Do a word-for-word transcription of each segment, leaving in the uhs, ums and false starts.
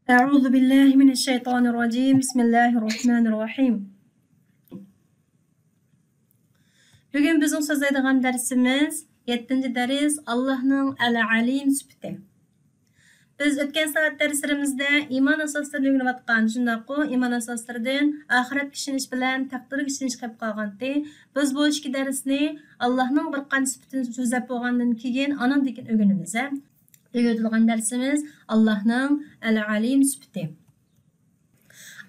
أعوذ بالله من الشيطان الرجيم. بسم الله الرحمن الرحيم. بۈگۈن بىزنىڭ سۆزلەيدىغان دەرسىمىز يەتتىنچى دەرس، ئاللاھنىڭ ئەل-ئەلىم سۈپىتى. بىز ئۆتكەن سائەت دەرسلىرىمىزدە ئىمان ئاساسلىرىنى ئۆگىنىۋاتقان، شۇنداققۇ ئىمان ئاساسلىرىدىن ئاخىرەتكە ئىشىنىش بىلەن تەقدىرگە ئىشىنىش كەپ قالغانتى. بىز بۇ ئىككى دەرسنى ئاللاھنىڭ بىر قانچە سۈپىتىنى سۆزلەپ بولغاندىن كېيىن ئاندىن كېيىن ئۆگىنىمىز. ھە؟ ئۆگىتىدىغان دەرسىمىز ئاللاھنىڭ ئەل-ئەلىم سۈپىتى.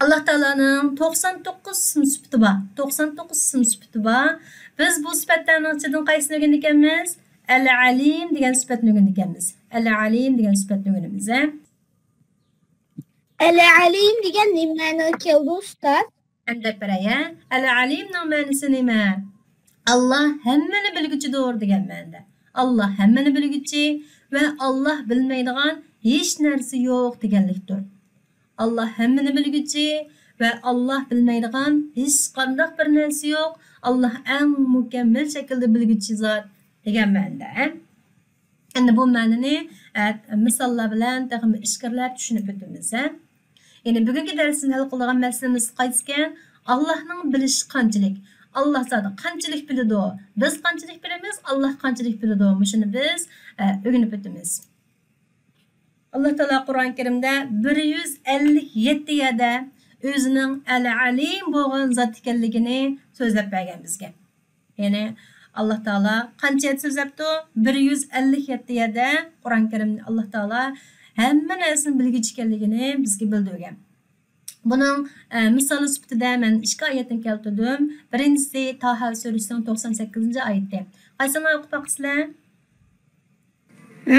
ئاللاھ تائالانىڭ توقسان توققۇز ئىسىم سۈپىتى بار. توقسان توققۇز ئىسىم سۈپىتى بار. بىز بۇ سۈپەتلەرنىڭ ئىچىدىن قايسىنى ئۆگەندىكەنمىز؟ ئەل-ئەلىم دېگەن سۈپەتنى ئۆگەندىكەنمىز. ئەل-ئەلىم دېگەن سۈپەتنى ئۆگىنىمىز، ھە؟ ئەل-ئەلىم دېگەن نېمە مەنىگە كېلىدۇ، ئۇستاز؟ ئەمدى دەپ بېرەي، ھە؟ ئەل-ئەلىمنىڭ مەنىسى نېمە؟ ئاللاھ ھەممىنى بىلگۈچىدۇر دېگەن مەنىدە. ئاللاھ ھەممىنى بىلگۈچى ۋە ئاللاھ بىلمەيدىغان ھېچ نەرسە يوق دېگەنلىكتۇر. ئاللاھ ھەممىنى بىلگۈچى ۋە ئاللاھ بىلمەيدىغان ھېچقانداق بىر نەرسە يوق. ئاللاھ ئەڭ مۇكەممەل شەكىلدە بىلگۈچى زات دېگەن مەنىدە. ئەمدى بۇ مەنىنى، ئە، مىساللار بىلەن تېخىمۇ ئىچكىرىلەپ چۈشىنىپ ئۆتىمىز، ھە. يەنى بۈگۈنكى دەرسىمىزدە ھەل قىلىدىغان مەسىلىمىز قايسىكەن؟ ئاللاھنىڭ بىلىشى قانچىلىك؟ ئاللاھ زادى قانچىلىك بىلىدۇ؟ بىز قانچىلىك بىلىمىز؟ ئاللاھ قانچىلىك بىلىدۇ؟ مۇشۇنى بىز، ئە، ئۆگىنىپ ئۆتىمىز. ئاللاھ تائالا قۇرئان كەرىمدە بىر يۈز ئەللىك يەتتە يەردە ئۆزىنىڭ ئەل-ئەلىم بولغان زات ئىكەنلىكىنى سۆزلەپ بەرگەن بىزگە. يەنى ئاللاھ تائالا قانچە يەردە سۆزلەپتۇ؟ بىر يۈز ئەللىك يەتتە يەردە قۇرئان كەرىمدە ئاللاھ تائالا ھەممە نەرسىنى بىلگۈچى ئىكەنلىكىنى بىزگە بىلدۈرگەن. بۇنىڭ، ئە، مىسالى سۈپىتىدە مەن ئىككى ئايەتنى كەلتۈردۈم. بىرىنچىسى تاھا سۈرىسىنىڭ توقسان سەككىزىنچى ئايىتى. قايسىڭلار ئوقۇپ باقىسىلەر؟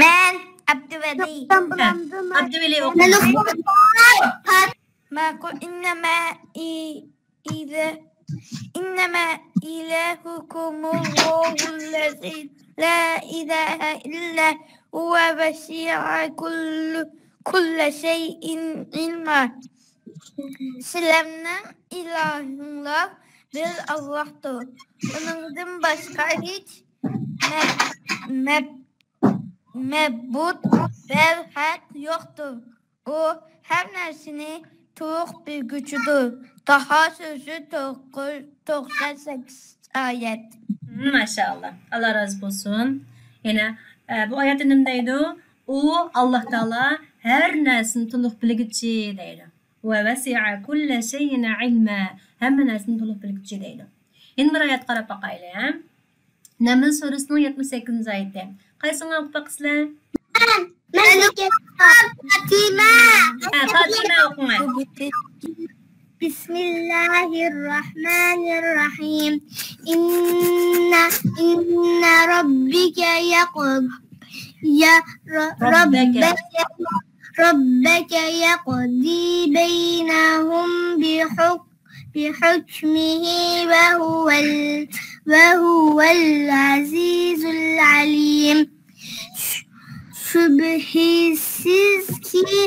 مەن ئابدۇۋەلى. ھە، ئابدۇۋەلى ئوقۇڭ. مەقۇل، ئىننەمە ئى-، ئىلە-، ئىننەمە ئىلاھۇكۇمۇللاھۇللەزى لا ئىلاھە ئىللا ھۇۋە ۋەسىئە كۇللە، كۇللە شەيئىن ئىلما. سىلەرنىڭ ئىلاھىڭلار بىر ئاللاھتۇر. ئۇنىڭدىن باشقا ھېچ مەب-، مەب-، مەبۇد بەرھەق يوقتۇر. ئۇ ھەر نەرسىنى تولۇق بىلگۈچىدۇر. تاھا سۈرىسى توققۇز، توقسان سەككىز ئايەت. ماشائاللا. ئاللا رازى بولسۇن. يەنە، ئە، بۇ ئايەتتە نېمە دەيدۇ؟ ئۇ، ئاللا تائالا ھەر نەرسىنى تولۇق بىلگۈچى دەيدۇ. ۋە ۋەسىئە كۇللە شەيئىن ئىلما. ھەممە نەرسىنى تولۇق بىلگۈچى دەيدۇ. يەنە بىر ئايەتكە قاراپ باقايلى، ھە؟ نەمل سۈرىسىنىڭ يەتمىش سەككىزىنچى ئايىتى. قايسىڭلار ئوقۇپ باقىسىلەر؟ مەن ئوقۇيمەن. پاتىمە. ھە، پاتىمە ئوقۇڭ. بسم الله الرحمن الرحيم. إن، إن ربك يقض-، يا ر-، ربك. ربك، ربك يقضي بينهم بحكم بحكمه وهو ال-، وهو العزيز العليم. شۈبھىسىزكى،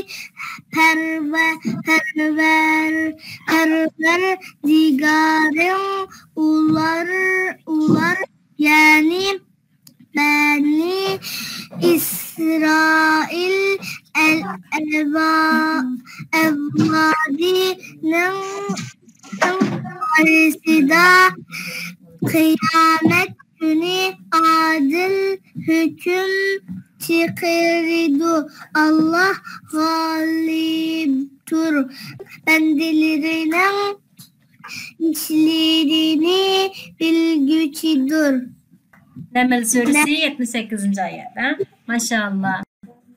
پەرۋە-، پەرۋەر-، پەرۋەردىگارىڭ ئۇلار، ئۇلار، يەنى بەنى ئىسرائىل ئەل-، ئەۋا-، ئەۋلادىنىڭ ئارىسىدا قىيامەت كۈنى ئادىل ھۆكۈم چىقىرىدۇ. ئاللا غالىبتۇر، بەندىلىرىنىڭ ئىشلىرىنى بىلگۈچىدۇر. نەمل سۈرىسى يەتمىش سەككىزىنچى ئايەت، ھە؟ ماشائاللا،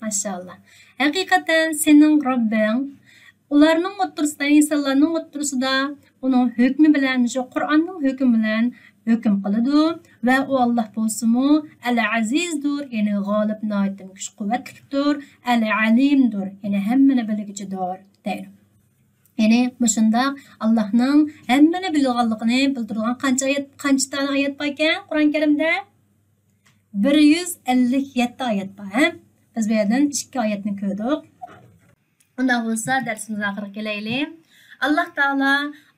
ماشائاللا. ھەقىقەتەن سېنىڭ رەببىڭ ئۇلارنىڭ ئوتتۇرىسىدا، ئىنسانلارنىڭ ئوتتۇرىسىدا ئۇنىڭ ھۆكمى بىلەن، شۇ قۇرئاننىڭ ھۆكمى بىلەن ھۆكۈم قىلىدۇ ۋە ئۇ ئاللا بولسىمۇ ئەل-ئەزىزدۇر، يەنى غالىب، ناھايىتى كۈچ قۇۋۋەتلىكتۇر، ئەل-ئەلىمدۇر، يەنى ھەممىنى بىلگۈچىدۇر دەيدۇ. يەنى مۇشۇنداق ئاللانىڭ ھەممىنى بىلىدىغانلىقىنى بىلدۈرىدىغان قانچە ئايەت، قانچە دانە ئايەت بار ئىكەن قۇرئان كەرىمدە؟ بىر يۈز ئەللىك يەتتە ئايەت بار، ھە؟ بىز بۇ يەردىن ئىككى ئايەتنى كۆردۇق. ئۇنداق بولسا دەرسىمىزنىڭ ئاخىرىغا كېلەيلى. ئاللا تائالا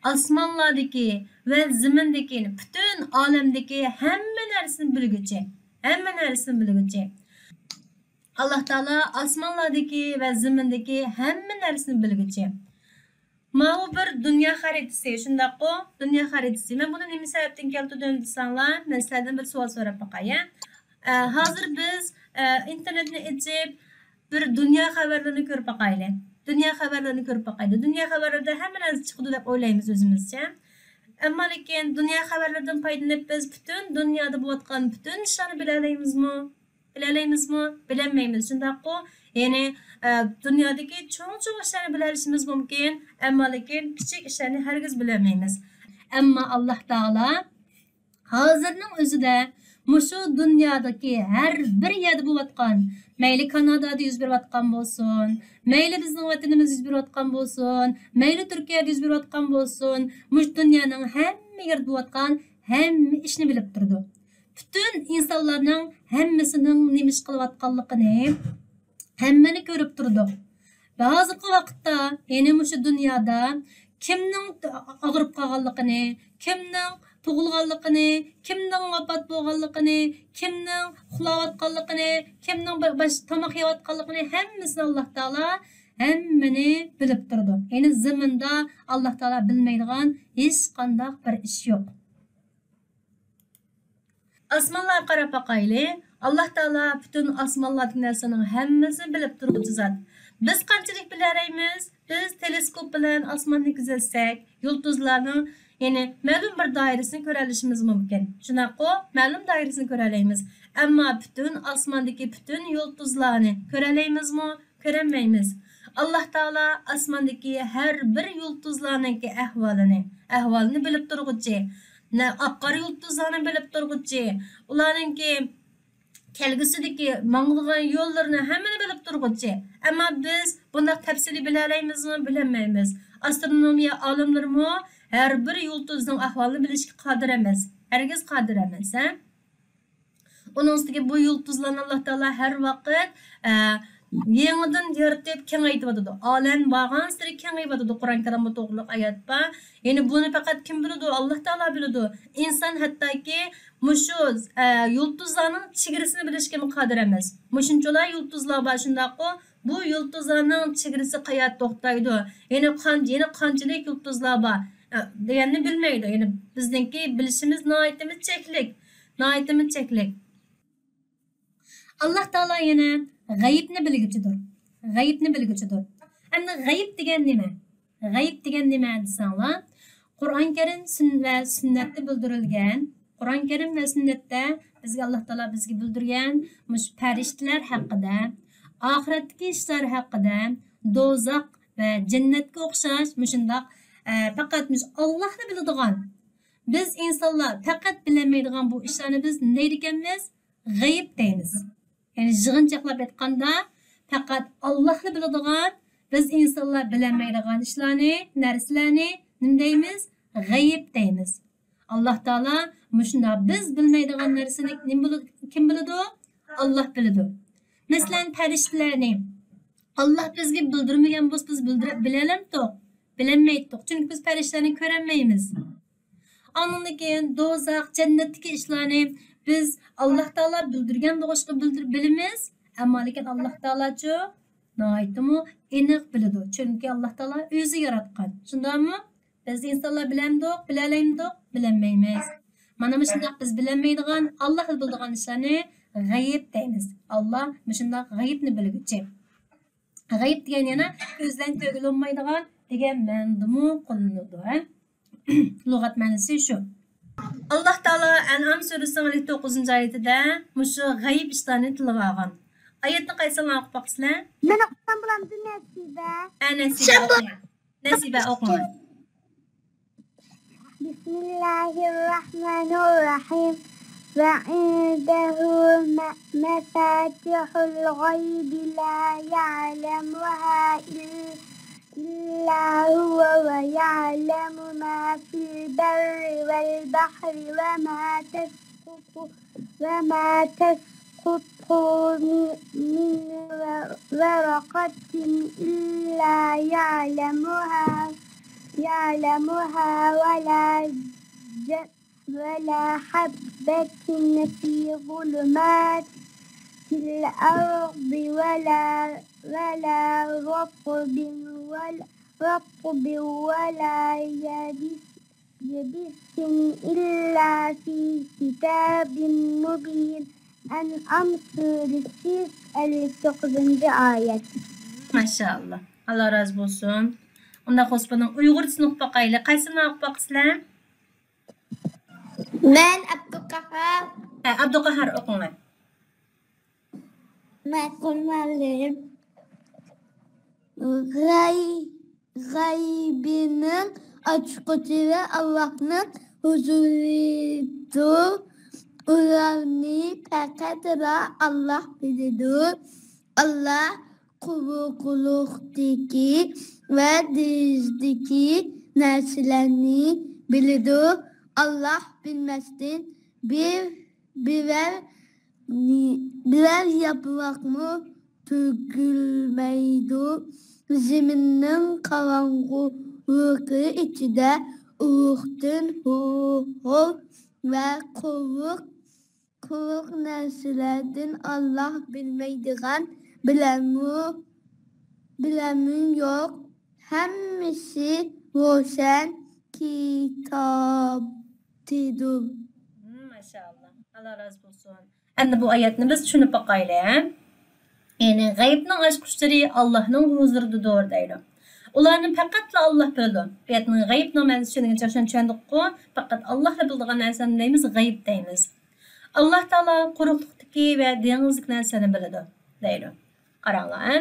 ئاسمانلاردىكى ۋە زېمىندىكى، پۈتۈن ئالەمدىكى ھەممە نەرسىنى بىلگۈچى. ھەممە نەرسىنى بىلگۈچى. ئاللاھ تائالا ئاسمانلاردىكى ۋە زېمىندىكى ھەممە نەرسىنى بىلگۈچى. ماۋۇ بىر دۇنيا خەرىتىسى، شۇنداققۇ؟ دۇنيا خەرىتىسى. مەن بۇنى نېمە سەۋەبتىن كەلتۈردۈم دېسەڭلار، مەن سىلەردىن بىر سوئال سوراپ باقاي، ھە؟ ئە، ھازىر بىز، ئە، ئىنتېرنېتنى ئېچىپ، بىر دۇنيا خەۋەرلىرىنى كۆرۈپ باقايلى. دۇنيا خەۋەرلىرىنى كۆرۈپ باقايلى. دۇنيا خەۋەرلىرىدە ھەممە نەرسە چىقىدۇ دەپ ئويلايمىز ئۆزىمىزچە. ئەمما لېكىن دۇنيا خەۋەرلىرىدىن پايدىلىنىپ بىز پۈتۈن دۇنيادا بولۇۋاتقان پۈتۈن ئىشلارنى بىلەلەيمىزمۇ؟ بىلەلەيمىزمۇ؟ بىلەلمەيمىز، شۇنداققۇ؟ يەنى، ئە، دۇنيادىكى چوڭ-چوڭ ئىشلارنى بىلەلىشىمىز مۇمكىن، ئەمما لېكىن كىچىك ئىشلارنى ھەرگىز بىلەلمەيمىز. ئەمما ئاللاھ تائالا ھازىرنىڭ ئۆزىدە مۇشۇ دۇنيادىكى ھەر بىر يەردە بولۇۋاتقان، مەيلى كانادادا يۈز بېرىۋاتقان بولسۇن، مەيلى بىزنىڭ ۋەتىنىمىزدە يۈز بېرىۋاتقان بولسۇن، مەيلى تۈركىيەدە يۈز بېرىۋاتقان بولسۇن، مۇشۇ دۇنيانىڭ ھەممە يېرىدە بولۇۋاتقان ھەممە ئىشنى بىلىپ تۇرىدۇ. پۈتۈن ئىنسانلارنىڭ ھەممىسىنىڭ نېمە ئىش قىلىۋاتقانلىقىنى، ھەممىنى كۆرۈپ تۇرىدۇ. ۋە ھازىرقى ۋاقىتتا، يەنى مۇشۇ دۇنيادا كىمنىڭ ئاغرىپ قالغانلىقىنى، كىمنىڭ تۇغۇلغانلىقىنى، كىمنىڭ ۋاپات بولغانلىقىنى، كىمنىڭ ئۇخلاۋاتقانلىقىنى، كىمنىڭ بىر باش تاماق يەۋاتقانلىقىنى ھەممىسىنى ئاللاھ تائالا ھەممىنى بىلىپ تۇرىدۇ. يەنى زېمىندا ئاللاھ تائالا بىلمەيدىغان ھېچقانداق بىر ئىش يوق. ئاسمانلارغا قاراپ باقايلى. ئاللاھ تائالا پۈتۈن ئاسمانلاردىكى نەرسىنىڭ ھەممىسىنى بىلىپ تۇرغۇچى زات. بىز قانچىلىك بىلەلەيمىز؟ بىز تېلېسكوپ بىلەن ئاسماننى كۆزەتسەك، يۇلتۇزلارنىڭ، يەنى، مەلۇم بىر دائىرىسىنى كۆرەلىشىمىز مۇمكىن. شۇنداققۇ؟ مەلۇم دائىرىسىنى كۆرەلەيمىز. ئەمما پۈتۈن ئاسماندىكى پۈتۈن يۇلتۇزلارنى كۆرەلەيمىزمۇ؟ كۆرەلمەيمىز. ئاللاھ تائالا ئاسماندىكى ھەر بىر يۇلتۇزلارنىڭكى ئەھۋالىنى، ئەھۋالىنى بىلىپ تۇرغۇچى، نە-، ئاق قارا يۇلتۇزلارنى بىلىپ تۇرغۇچى، ئۇلارنىڭكى كەلگۈسىدىكى ماڭىدىغان يوللىرىنى ھەممىنى بىلىپ تۇرغۇچى. ئەمما بىز بۇنداق تەپسىلىي بىلەلەيمىزمۇ؟ بىلەلمەيمىز. ئاسترونومىيە ئالىملىرىمۇ ھەر بىر يۇلتۇزنىڭ ئەھۋالىنى بىلىشكە قادىر ئەمەس. ھەرگىز قادىر ئەمەس، ھە؟ ئۇنىڭ ئۈستىگە بۇ يۇلتۇزلارنى ئاللاھ تائالا ھەر ۋاقىت، ئە، يېڭىدىن يارىتىپ كېڭەيتىۋاتىدۇ. ئالەم بارغانسېرى كېڭىيىۋاتىدۇ. قۇرئان كەرىمدە توغرىلىق ئايەت بار. يەنى بۇنى پەقەت كىم بىلىدۇ؟ ئاللاھ تائالا بىلىدۇ. ئىنسان ھەتتاكى مۇشۇ، ئە، يۇلتۇزلارنىڭ چېگرىسىنى بىلىشكىمۇ قادىر ئەمەس. مۇشۇنچىلا يۇلتۇزلار بار، شۇنداققۇ؟ بۇ يۇلتۇزلارنىڭ چېگرىسى قەيەردە توختايدۇ؟ يەنى قان-، يەنە قانچىلىك يۇلتۇزلار بار؟ ئە، دېگەننى بىلمەيدۇ. يەنى بىزنىڭكى بىلىشىمىز ناھايىتىمۇ چەكلىك. ناھايىتىمۇ چەكلىك. ئاللاھ تائالا يەنە غەيىبنى بىلگۈچىدۇر. غەيىبنى بىلگۈچىدۇر. ئەمدى غەيىب دېگەن نېمە؟ غەيىب دېگەن نېمە دېسەڭلار، قۇرئان كەرىم سۈن-، ۋە سۈننەتتە بىلدۈرۈلگەن، قۇرئان كەرىم ۋە سۈننەتتە بىزگە ئاللاھ تائالا بىزگە بىلدۈرگەن مۇشۇ پەرىشتىلەر ھەققىدە، ئاخىرەتتىكى ئىشلار ھەققىدە، دوزاخ ۋە جەننەتكە ئوخشاش مۇشۇنداق، ئە، پەقەت مۇشۇ ئاللاھلا بىلىدىغان، بىز ئىنسانلار پەقەت بىلەلمەيدىغان بۇ ئىشلارنى بىز نېمە دەيدىكەنمىز؟ غەيىب دەيمىز. يەنى يىغىنچاقلاپ ئېيتقاندا، پەقەت ئاللاھلا بىلىدىغان، بىز ئىنسانلار بىلەلمەيدىغان ئىشلارنى، نەرسىلەرنى نېمە دەيمىز؟ غەيىب دەيمىز. ئاللاھ تائالا مۇشۇنداق بىز بىلمەيدىغان نەرسىنى نېمە بىلىدۇ؟ كىم بىلىدۇ؟ ئاللاھ بىلىدۇ. مەسىلەن، پەرىشتىلەرنى ئاللاھ بىزگە بىلدۈرمىگەن بولسا، بىز بىلدۈرە-، بىلەلەمتۇق؟ بىلەلمەيتتۇق. چۈنكى بىز پەرىشتىلەرنى كۆرەلمەيمىز. ئاندىن كېيىن دوزاخ، جەننەتتىكى ئىشلارنى بىز ئاللاھ تائالا بىلدۈرگەن بولغاچقا بىلدۈر-، بىلىمىز. ئەمما لېكىن ئاللاھ تائالاچۇ ناھايىتىمۇ ئېنىق بىلىدۇ. چۈنكى ئاللاھ تائالا ئۆزى ياراتقان. شۇنداقمۇ؟ بىز ئىنسانلار بىلەمدۇق، بىلەلەيمدۇق؟ بىلەلمەيمىز. مانا مۇشۇنداق بىز بىلەلمەيدىغان، ئاللاھلا بىلىدىغان ئىشلارنى غەيىب دەيمىز. ئاللاھ مۇشۇنداق غەيىبنى بىلگۈچى. غەيىب دېگەن يەنە كۆز بىلەن كۆرگىلى بولمايدىغان دېگەن مەنىدىمۇ قوللىنىلىدۇ، ھە؟ لۇغەت مەنىسى شۇ. ئاللاھ تائالا ئەنئام سۈرىسىنىڭ ئەللىك توققۇزىنچى ئايىتىدە مۇشۇ غەيىب ئىشلارنى تىلغا ئالغان. ئايەتنى قايسىڭلار ئوقۇپ باقىسىلەر؟ مەن ئوقۇسام بولامدۇ، نەسىبە؟ ھە، نەسىبە ئوقۇڭ. نەسىبە ئوقۇڭ. بسم الله الرحمن الرحيم. وعنده م-، مفاتح الغيب لا يعلمها إل-، إلا هو ويعلم ما في البر والبحر وما تسقط وما تسقط من، من ورقة إلا يعلمها، يعلمها ولا ج-، ولا حبة في ظلمات، في الأرض ولا ولا رطب ولا رطب ولا يابس يابس إلا في كتاب مبين. ئەنئام سۈرىسى ئەللىك توققۇزىنچى ئايەت. ماشائاللا. ئاللا رازى بولسۇن. ئۇنداق بولسا بۇنىڭ ئۇيغۇرچىسىنى ئوقۇپ باقايلى. قايسىنى ئوقۇپ باقىسىلەر؟ مەن ئابدۇقاھار. ھە، ئابدۇقاھار ئوقۇڭلار. مەسئۇل مۇئەللىم. غەي-، غەيبىنىڭ ئاچقۇچى ۋە ئاللاھنىڭ ھۇزۇرىدۇر. ئۇلارنى پەقەتلا ئاللاھ بىلىدۇ. ئاللاھ قۇرۇقلۇقتىكى ۋە دېڭىزدىكى نەرسىلەرنى بىلىدۇ. ئاللاھ بىلمەستىن بىر، بىرەر، بىرەر ياپراقمۇ تۆكۈلمەيدۇ. زېمىننىڭ قاراڭغۇلۇقى ئىچىدە ئۇرۇقتىن ھور ۋە قۇرۇق قۇرۇق نەرسىلەردىن ئاللاھ بىلمەيدىغان بىرەرمۇ، بىرەرمۇ يوق. ھەممىسى روشەن كىتابتىدۇر. ماشائاللا. ئاللا رازى بولسۇن. ئەمدى بۇ ئايەتنى بىز چۈشىنىپ باقايلى. يەنى غەيىبنىڭ ئاچقۇچلىرى ئاللاھنىڭ ھۇزۇرىدىدۇر دەيدۇ. ئۇلارنى پەقەتلا ئاللاھ بىلىدۇ. بۇ يەردىن غەيىبنىڭ مەنىسى چۈشەنگىچە شۇنى چۈشەندۇققۇ، پەقەت ئاللاھلا بىلىدىغان نەرسىنى دەيمىز، غەيىب دەيمىز. ئاللاھ تائالا قۇرۇقلۇقتىكى ۋە دېڭىزدىكى نەرسىلەرنى بىلىدۇ دەيدۇ. قاراڭلار، ھە؟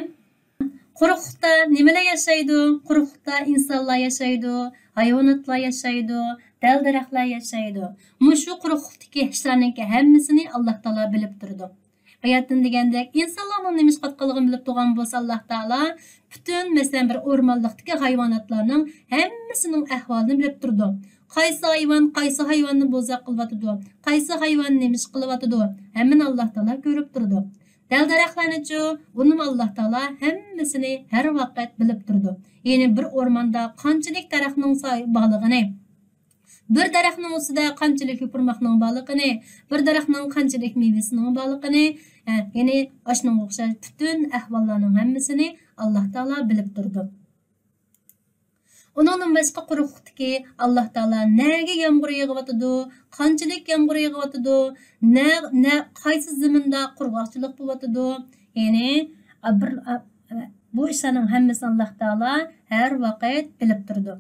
قۇرۇقلۇقتا نېمىلەر ياشايدۇ؟ قۇرۇقلۇقتا ئىنسانلار ياشايدۇ، ھايۋاناتلار ياشايدۇ، دەل-دەرەخلەر ياشايدۇ. مۇشۇ قۇرۇقلۇقتىكى ئىشلارنىڭكى ھەممىسىنى ئاللاھ تائالا بىلىپ تۇرىدۇ. باياتىن دېگەندەك، ئىنسانلارنىڭ نېمە ئىش قىلىۋاتقانلىقىنى بىلىپ تۇرغان بولسا، ئاللاھ تائالا پۈتۈن، مەسىلەن، بىر ئورمانلىقتىكى ھايۋاناتلارنىڭ ھەممىسىنىڭ ئەھۋالىنى بىلىپ تۇرىدۇ. قايسى ھايۋان قايسى ھايۋاننى بوزەك قىلىۋاتىدۇ، قايسى ھايۋان نېمە ئىش قىلىۋاتىدۇ، ھەممىنى ئاللاھ تائالا كۆرۈپ تۇرىدۇ. دەل-دەرەخلەرنىچۇ، ئۇنىمۇ ئاللاھ تائالا ھەممىسىنى ھەر ۋاقىت بىلىپ تۇرىدۇ. يەنى بىر ئورماندا قانچىلىك دەرەخنىڭ ساي-، بارلىقىنى، بىر دەرەخنىڭ ئۈستىدە قانچىلىك يوپۇرماقنىڭ بارلىقىنى، بىر دەرەخنىڭ قانچىلىك مېۋىسىنىڭ بارلىقىنى، ھە، يەنى ئاشۇنىڭغا ئوخشاش پۈتۈن ئەھۋاللارنىڭ ھەممىسىنى ئاللاھ تائالا بىلىپ تۇرىدۇ. ئۇنىڭدىن باشقا قۇرۇقلۇقتىكى ئاللاھ تائالا نەگە يامغۇر يېغىۋاتىدۇ، قانچىلىك يامغۇر يېغىۋاتىدۇ، نە، نە، قايسى زېمىندا قۇرغاقچىلىق بولۇۋاتىدۇ، يەنى، ئا، بىر، ئا، بۇ ئىشلارنىڭ ھەممىسىنى ئاللاھ تائالا ھەر ۋاقىت بىلىپ تۇرىدۇ.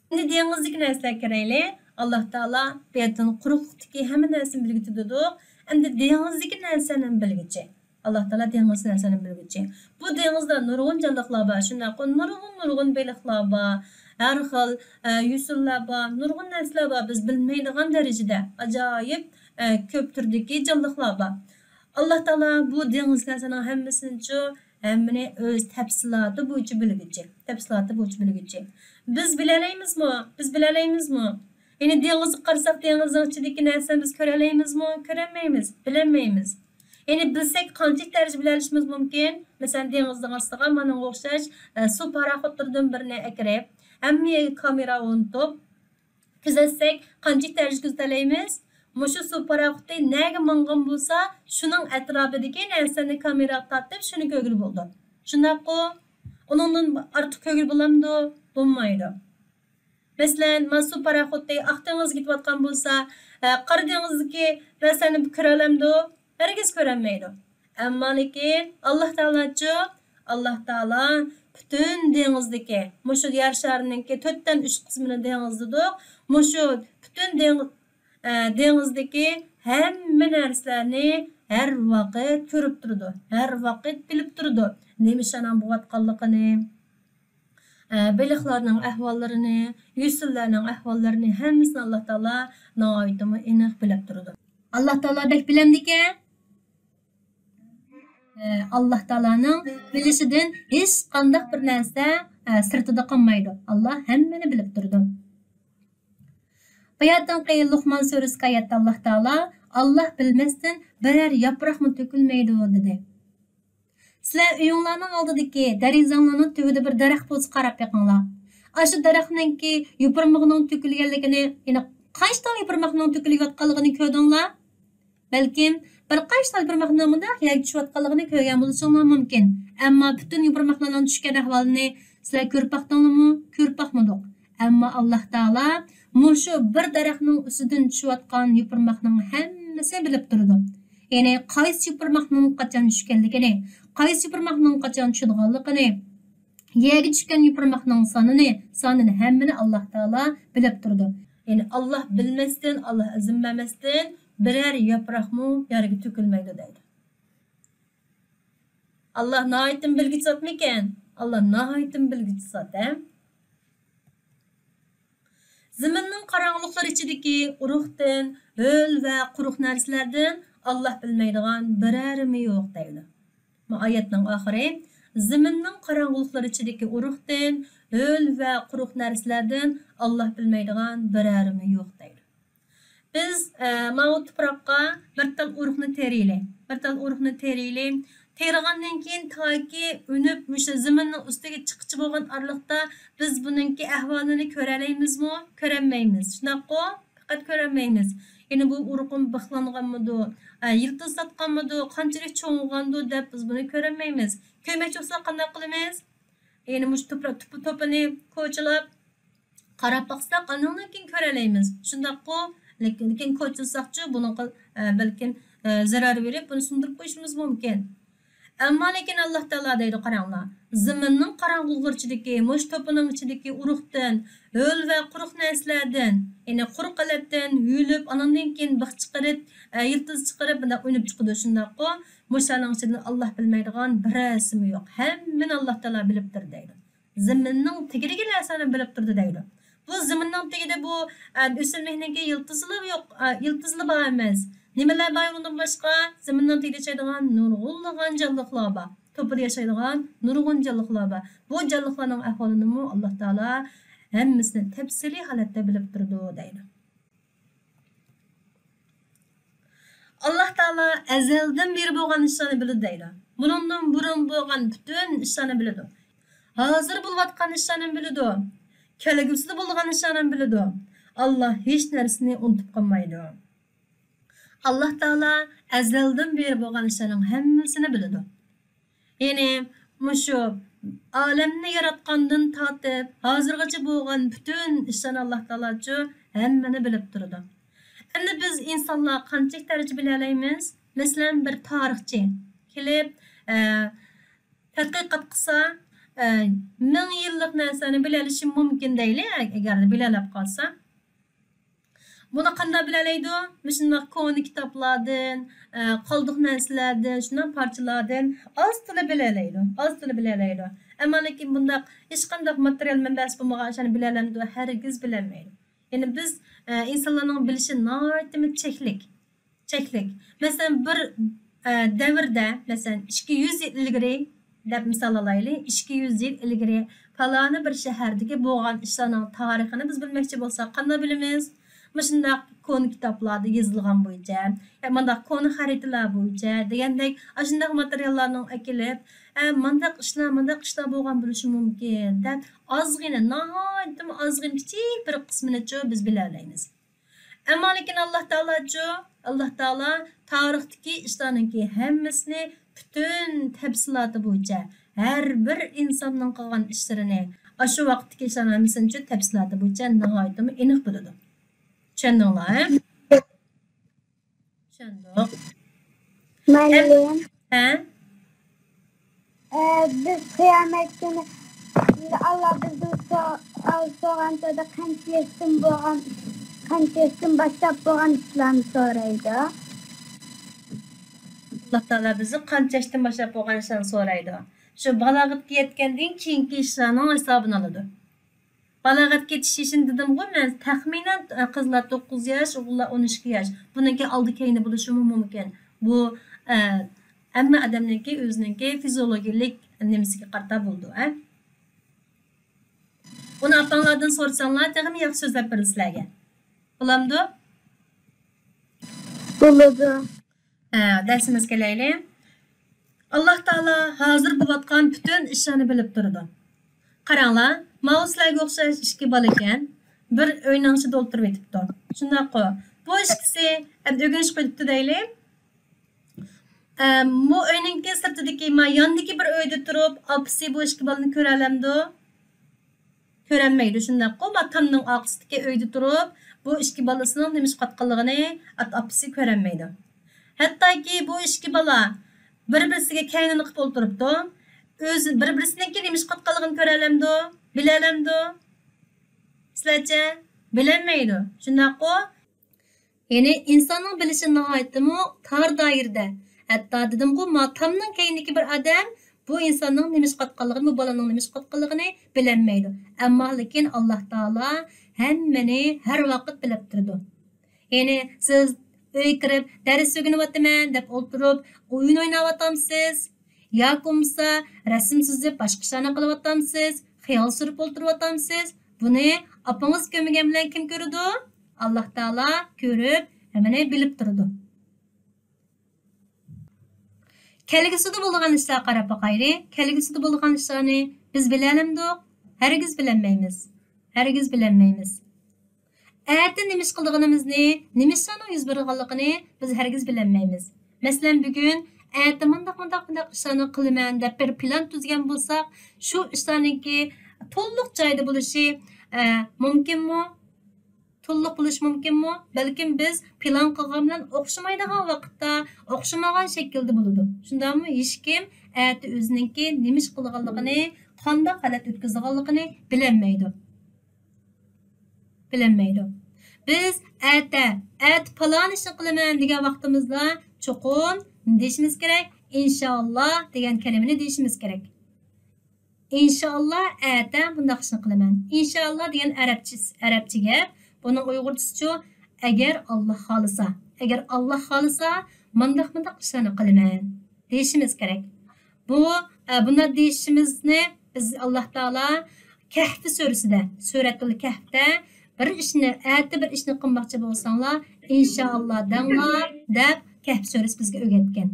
ئەمدى دېڭىزدىكى نەرسىلەرگە كىرەيلى. ئاللاھ تائالا بۇ يەردىن قۇرۇقلۇقتىكى ھەممە نەرسىنى بىلگۈچى دېدۇق. ئەمدى دېڭىزدىكى نەرسىلەرنى بىلگۈچى. ئاللاھ تائالا دېڭىزدىكى نەرسىلەرنى بىلگۈچى. بۇ دېڭىزدا نۇرغۇن جانلىقلار بار، شۇنداققۇ نۇرغۇن، نۇرغۇن بېلىقلار بار، ھەر خىل، ئە، يۈسۈنلەر بار، نۇرغۇن نەرسىلەر بار، بىز بىلمەيدىغان دەرىجىدە ئاجايىپ، ئە، كۆپ تۈردىكى جانلىقلار بار. ئاللاھ تائالا بۇ دېڭىزدىكى نەرسىلەرنىڭ ھەممىسىنىچۇ ھەممىنى ئۆز تەپسىلاتى بويىچە بىلگۈچى، تەپسىلاتى بويىچە بىلگۈچى. بىز بىلەلەيمىزمۇ؟ بىز بىلەلەيمىزمۇ؟ يەنى دېڭىزغا قارىساق، دېڭىزنىڭ ئىچىدىكى نەرسىنى بىز كۆرەلەيمىزمۇ؟ كۆرەلمەيمىز، بىلەلمەيمىز. يەنى بىلسەك، قانچىلىك دەرىجە بىلەلىشىمىز مۇمكىن؟ مەسىلەن، دېڭىزنىڭ ئاستىغا مانىڭغا ئوخشاش، ئە، سۇ پاراخوتلىرىدىن بىرىنى ئەكىرىپ، ھەممە يەرگە كامېرا ئورنىتىپ، كۆزەتسەك، قانچىلىك دەرىجە كۆزىتەلەيمىز؟ مۇشۇ سۇ پاراخوتى نەگە ماڭغان بولسا، شۇنىڭ ئەتراپىدىكى نەرسىلەرنى كامېراغا تارتىپ، شۇنى كۆرگىلى بولىدۇ. شۇنداققۇ؟ ئۇنىڭدىن ئارتۇق كۆرگىلى بولامدۇ؟ بولمايدۇ. مەسىلەن، مانا سۇ پاراخوتى ئاق دېڭىزغا كېتىۋاتقان بولسا، ئە، قارا دېڭىزدىكى نەرسىلەرنى كۆرەلەمدۇ؟ ھەرگىز كۆرەلمەيدۇ. ئەمما لېكىن ئاللاھ تائالاچۇ؟ ئاللاھ تائالا پۈتۈن دېڭىزدىكى، مۇشۇ يەر شارىنىڭكى تۆتتىن ئۈچ قىسمىنى دېڭىز دېدۇق. مۇشۇ پۈتۈن دېڭ-، ئە، دېڭىزدىكى ھەممە نەرسىلەرنى ھەر ۋاقىت كۆرۈپ تۇرىدۇ، ھەر ۋاقىت بىلىپ تۇرىدۇ. نېمە ئىشلارنىڭ بولۇۋاتقانلىقىنى، ئە، بېلىقلارنىڭ ئەھۋاللىرىنى، يۈسۈنلەرنىڭ ئەھۋاللىرىنى، ھەممىسىنى ئاللاھ تائالا ناھايىتىمۇ ئېنىق بىلىپ تۇرىدۇ. ئاللاھ تائالا بەك بىلەمدىكەن. ئە، ئاللاھ تائالانىڭ بىلىشىدىن ھېچقانداق بىر نەرسە، ئە، سىرتىدا قالمايدۇ. ئاللاھ ھەممىنى بىلىپ تۇرىدۇ. باياتىنقى لۇقمان سۈرىسىدىكى ئايەتتە ئاللاھ تائالا، «ئاللاھ بىلمەستىن بىرەر ياپراقمۇ تۆكۈلمەيدۇ» دېدى. سىلەر ئۆيۈڭلارنىڭ ئالدىدىكى دېرىزەڭلارنىڭ تۈۋىدە بىر دەرەخ بولسا قاراپ بېقىڭلار. ئاشۇ دەرەخنىڭكى يوپۇرمىقىنىڭ تۆكۈلگەنلىكىنى، يەنى قانچە تال يوپۇرماقنىڭ تۆكۈلۈۋاتقانلىقىنى كۆردۈڭلار؟ بەلكىم بىر قانچە تال يوپۇرماقنىڭ مۇنداق يەرگە چۈشۈۋاتقانلىقىنى كۆرگەن بولۇشۇڭلار مۇمكىن. ئەمما پۈتۈن يوپۇرماقلارنىڭ چۈشكەن ئەھۋالىنى سىلەر كۆرۈپ باقتىڭلارمۇ؟ كۆرۈپ باقمىدۇق. ئەمما ئاللاھ تائالا مۇشۇ بىر دەرەخنىڭ ئۈستىدىن چۈشۈۋاتقان يوپۇرماقنىڭ ھەممىسىنى بىلىپ تۇرىدۇ. يەنى قايسى يوپۇرماقنىڭ قاچان چۈشكەنلىكىنى، قايسى يوپۇرماقنىڭ قاچان چۈشىدىغانلىقىنى، يەرگە چۈشكەن يوپۇرماقنىڭ سانىنى، سانىنى ھەممىنى ئاللاھ تائالا بىلىپ تۇرىدۇ. يەنى ئاللاھ بىلمەستىن، ئاللاھ ئىزىن بەرمەستىن بىرەر ياپراقمۇ يەرگە تۆكۈلمەيدۇ دەيدۇ. ئاللاھ ناھايىتىمۇ بىلگۈچى زاتمىكەن؟ ئاللاھ ناھايىتىمۇ بىلگۈچى زات، ھە؟ زېمىننىڭ قاراڭغۇلۇقلىرى ئىچىدىكى ئۇرۇقتىن، ھۆل ۋە قۇرۇق نەرسىلەردىن ئاللاھ بىلمەيدىغان بىرەرىمۇ يوق دەيدۇ. بۇ ئايەتنىڭ ئاخىرى، زېمىننىڭ قاراڭغۇلۇقلىرى ئىچىدىكى ئۇرۇقتىن، ھۆل ۋە قۇرۇق نەرسىلەردىن ئاللاھ بىلمەيدىغان بىرەرىمۇ يوق دەيدۇ. بىز، ئە، ماۋۇ تۇپراققا بىر تال ئۇرۇقنى تېرىيلى، بىر تال ئۇرۇقنى تېرىيلى. تېرىغاندىن كېيىن تاكى ئۈنۈپ، مۇشۇ زېمىننىڭ ئۈستىگە چىققىچە بولغان ئارىلىقتا بىز بۇنىڭكى ئەھۋالىنى كۆرەلەيمىزمۇ؟ كۆرەلمەيمىز. شۇنداققۇ؟ پەقەت كۆرەلمەيمىز. يەنى بۇ ئۇرۇقۇم بىخلانغانمىدۇ، ئە، يىلتىز تارتقانمىدۇ، قانچىلىك چوڭىغاندۇ دەپ بىز بۇنى كۆرەلمەيمىز. كۆرمەكچى بولساق قانداق قىلىمىز؟ يەنى مۇشۇ تۇپراق توپا-، توپىنى كوچىلاپ، قاراپ باقساق، ئاندىن كېيىن كۆرەلەيمىز. شۇنداققۇ؟ لېكىن، لېكىن كوچىلىساقچۇ، بۇنىڭغا، ئە، بەلكىم، ئە، زەرەر بېرىپ، بۇنى سۇندۇرۇپ قويۇشىمىز مۇمكىن. ئەمما لېكىن ئاللاھ تائالا دەيدۇ، قاراڭلار، زېمىننىڭ قاراڭغۇلۇقلىرى ئىچىدىكى، مۇشۇ توپىنىڭ ئىچىدىكى ئۇرۇقتىن، ھۆل ۋە قۇرۇق نەرسىلەردىن، يەنى قۇرۇق ھالەتتىن يۇيۇلۇپ، ئاناندىن كېيىن بىخ چىقىرىپ، ئە، يىلتىز چىقىرىپ، بۇنداق ئۈنۈپ چىقىدۇ، شۇنداققۇ؟ مۇشۇلارنىڭ ئىچىدىن ئاللاھ بىلمەيدىغان بىرەرسىمۇ يوق. ھەممىنى ئاللاھ تائالا بىلىپ تۇر دەيدۇ. زېمىننىڭ تېگىدىكى نەرسىلەرنى بىلىپ تۇرىدۇ دەيدۇ. بۇ زېمىننىڭ تېگىدە بۇ، ئە، ئۆسۈملۈكنىڭكى يىلتىزىلا يوق، ئە، يىلتىزىلا بار ئەمەس. نېمىلەر بار ئۇنىڭدىن باشقا؟ زېمىننىڭ تېگىدە ياشايدىغان نۇرغۇنلىغان جانلىقلار بار. توپىدا ياشايدىغان نۇرغۇن جانلىقلار بار. بۇ جانلىقلارنىڭ ئەھۋالىنىمۇ ئاللاھ تائالا ھەممىسىنى تەپسىلىي ھالەتتە بىلىپ تۇرىدۇ دەيدۇ. ئاللاھ تائالا ئەزەلدىن بېرى بولغان ئىشلارنى بىلىدۇ دەيدۇ. بۇنىڭدىن بۇرۇن بولغان پۈتۈن ئىشلارنى بىلىدۇ. ھازىر بولۇۋاتقان ئىشلارنى بىلىدۇ. كەلگۈسىدە بولىدىغان ئىشلارنى بىلىدۇ. ئاللاھ ھېچ نەرسىنى ئۇنتۇپ قالمايدۇ. ئاللاھ تائالا ئەزەلدىن بېرى بولغان ئىشلارنىڭ ھەممىسىنى بىلىدۇ. يەنى مۇشۇ ئالەمنى ياراتقاندىن تارتىپ ھازىرغىچە بولغان پۈتۈن ئىشلارنى ئاللاھ تائالاچۇ ھەممىنى بىلىپ تۇرىدۇ. ئەمدى بىز ئىنسانلار قانچىلىك دەرىجە بىلەلەيمىز؟ مەسىلەن، بىر تارىخچى كېلىپ، ئە، تەتقىقات قىلسا، ئە، مىڭ يىللىق نەرسىلەرنى بىلەلىشى مۇمكىن دەيلى، ئەگەر بىلەلەپ قالسا. بۇنى قانداق بىلەلەيدۇ؟ مۇشۇنداق كونا كىتابلاردىن، ئە، قالدۇق نەرسىلەردىن، شۇنداق پارچىلاردىن ئاز تولا بىلەلەيدۇ، ئاز تولا بىلەلەيدۇ. ئەمما لېكىن بۇنداق ھېچقانداق ماتېرىيال مەنبەسى بولمىغان ئىشلارنى بىلەلەمدۇ؟ ھەرگىز بىلەلمەيدۇ. يەنى بىز، ئە، ئىنسانلارنىڭ بىلىشى ناھايىتىمۇ چەكلىك. چەكلىك. مەسىلەن، بىر، ئە، دەۋردە، مەسىلەن، ئىككى يۈز يىل ئىلگىرى دەپ مىسال ئالايلى، ئىككى يۈز يىل ئىلگىرى پالانى بىر شەھەردىكى بولغان ئىشلارنىڭ تارىخىنى بىز بىلمەكچى بولساق، قانداق بىلىمىز؟ مۇشۇنداق كونا كىتابلاردا يېزىلغان بويىچە، يا مۇنداق كونا خەرىتىلەر بويىچە دېگەندەك، ئاشۇنداق ماتېرىياللارنىڭ ئەكېلىپ، ئە، مۇنداق ئىشلار، مۇنداق ئىشلار بولغان بولۇشى مۇمكىن دەپ، ئازغىنە، ناھايىتىمۇ ئازغىنە، كىچىك بىر قىسمىنىچۇ بىز بىلەلەيمىز. ئەمما لېكىن ئاللاھ تائالاچۇ، ئاللاھ تائالا تارىختىكى ئىشلارنىڭكى ھەممىسىنى پۈتۈن تەپسىلاتى بويىچە، ھەر بىر ئىنساننىڭ قىلغان ئىشلىرىنى، ئاشۇ ۋاقىتتىكى ئىشلارنىڭ ھەممىسىنىچۇ تەپسىلاتى بويىچە ناھايىتىمۇ ئېنىق بىلىدۇ. چۈشەندىڭلار، ھە؟ چۈشەندۇق. مۇئەللىم. ھە؟ ئە، بىز قىيامەت كۈنى ئاللا بىزدىن سوئال سورىغان چاغدا قانچە ياشتىن بولغان، قانچە ياشتىن باشلاپ بولغان ئىشلارنى سورايدۇ. ئاللا تائالا بىزدىن قانچە ياشتىن باشلاپ بولغان ئىشلارنى سورايدۇ. شۇ بالاغەتكە يەتكەندىن كېيىنكى ئىشلارنىڭ ھېسابىنى ئالىدۇ. بالاغەتكە يېتىش يېشىنى دېدىمغۇ مەن، تەخمىنەن، ئە، قىزلار توققۇز ياش، ئوغۇللار ئون ئىككى ياش. بۇنىڭكى ئالدى كەينى بولۇشىمۇ مۇمكىن. بۇ، ئە، ھەممە ئادەمنىڭكى ئۆزىنىڭكى فىزىئولوگىيەلىك نېمىسىگە قارىتا بولىدۇ، ئە. ئۇنى ئاپاڭلاردىن سورىساڭلار تېخىمۇ ياخشى سۆزلەپ بېرىدۇ سىلەرگە. بولامدۇ؟ بولىدۇ. ھە، دەرسىمىزگە كېلەيلى. ئاللا تائالا ھازىر بولۇۋاتقان پۈتۈن ئىشلارنى بىلىپ تۇرىدۇ. قاراڭلار، ماۋۇ سىلەرگە ئوخشاش ئىككى بالا ئىكەن. بىر ئۆينىڭ ئىچىدە ئولتۇرۇۋېتىپتۇ. شۇنداققۇ؟ بۇ ئىككىسى ئەمدى ئۆگىنىش قىلىپتۇ دەيلى. ئە، بۇ ئۆينىڭكى سىرتىدىكى، ما ياندىكى بىر ئۆيدە تۇرۇپ، ئاپىسى بۇ ئىككى بالىنى كۆرەلەمدۇ؟ كۆرەلمەيدۇ، شۇنداققۇ؟ ما تامنىڭ ئارقىسىدىكى ئۆيدە تۇرۇپ، بۇ ئىككى بالىسىنىڭ نېمە ئىش قىلىۋاتقانلىقىنى ئات-، ئاپىسى كۆرەلمەيدۇ. ھەتتاكى بۇ ئىككى بالا بىر-بىرسىگە كەينىنى قىلىپ ئولتۇرۇپتۇ. ئۆزى بىر-، بىرسىنىڭكى نېمە ئىش قىلىۋاتقانلىقىنى كۆرەلەمدۇ؟ بىلەلەمدۇ؟ سىلەرچە؟ بىلەلمەيدۇ، شۇنداققۇ؟ يەنى ئىنساننىڭ بىلىشى ناھايىتىمۇ تار دائىرىدە. ھەتتا دېدىمغۇ، ما تامنىڭ كەينىدىكى بىر ئادەم بۇ ئىنساننىڭ نېمە ئىش قىلىۋاتقانلىقىنى، بۇ بالىنىڭ نېمە ئىش قىلىۋاتقانلىقىنى بىلەلمەيدۇ. ئەمما لېكىن ئاللاھ تائالا ھەممىنى ھەر ۋاقىت بىلىپ تۇرىدۇ. يەنى سىز ئۆيگە كىرىپ، دەرس ئۆگىنىۋاتىمەن دەپ ئولتۇرۇپ، ئويۇن ئويناۋاتامسىز؟ ياكى بولمىسا رەسىم سىزىپ، باشقا ئىشلارنى قىلىۋاتامسىز؟ خىيال سۈرۈپ ئولتۇرۇۋاتامسىز؟ بۇنى ئاپىڭىز كۆرمىگەن بىلەن كىم كۆرىدۇ؟ ئاللاھ تائالا كۆرۈپ، ھەممىنى بىلىپ تۇرىدۇ. كەلگۈسىدە بولىدىغان ئىشلارغا قاراپ باقايلى. كەلگۈسىدە بولىدىغان ئىشلارنى بىز بىلەلەمدۇق؟ ھەرگىز بىلەلمەيمىز. ھەرگىز بىلەلمەيمىز. ئەتە نېمە ئىش قىلىدىغىنىمىزنى، نېمە ئىشلارنىڭ يۈز بېرىدىغانلىقىنى بىز ھەرگىز بىلەلمەيمىز. مەسىلەن، بۈگۈن ئەتە مۇنداق، مۇنداق، مۇنداق ئىشلارنى قىلىمەن دەپ بىر پىلان تۈزگەن بولساق، شۇ ئىشلارنىڭكى تولۇق جايىدا بولۇشى، ئە، مۇمكىنمۇ؟ تولۇق بولۇشى مۇمكىنمۇ؟ بەلكىم بىز پىلان قىلغان بىلەن ئوخشىمايدىغان ۋاقىتتا، ئوخشىمىغان شەكىلدە بولىدۇ. شۇنداقمۇ؟ ھېچكىم ئەتە ئۆزىنىڭكى نېمە ئىش قىلىدىغانلىقىنى، قانداق ھالەت ئۆتكۈزىدىغانلىقىنى بىلەلمەيدۇ. بىلەلمەيدۇ. بىز ئەتە، ئەتە پالان ئىشنى قىلىمەن دېگەن ۋاقتىمىزدا چوقۇم نېمە دېيىشىمىز كېرەك؟ ئىنشائاللا دېگەن كەلىمىنى دېيىشىمىز كېرەك. ئىنشائاللا ئەتە بۇنداق ئىشنى قىلىمەن. ئىنشائاللا دېگەن ئەرەبچە، ئەرەبچە گەپ. بۇنىڭ ئۇيغۇرچىسىچۇ؟ ئەگەر ئاللا خالىسا. ئەگەر ئاللا خالىسا، مانداق، مانداق ئىشلارنى قىلىمەن. دېيىشىمىز كېرەك. بۇ، ئە، بۇنداق دېيىشىمىزنى بىز ئاللا تائالا كەھف سۈرىسىدە، سۈرەتۇل كەھفتە بىر ئىشنى، ئەتە بىر ئىشنى قىلماقچى بولساڭلار، ئىنشائاللا دەڭلار دەپ كەھف سۈرىسى بىزگە ئۆگەتكەن.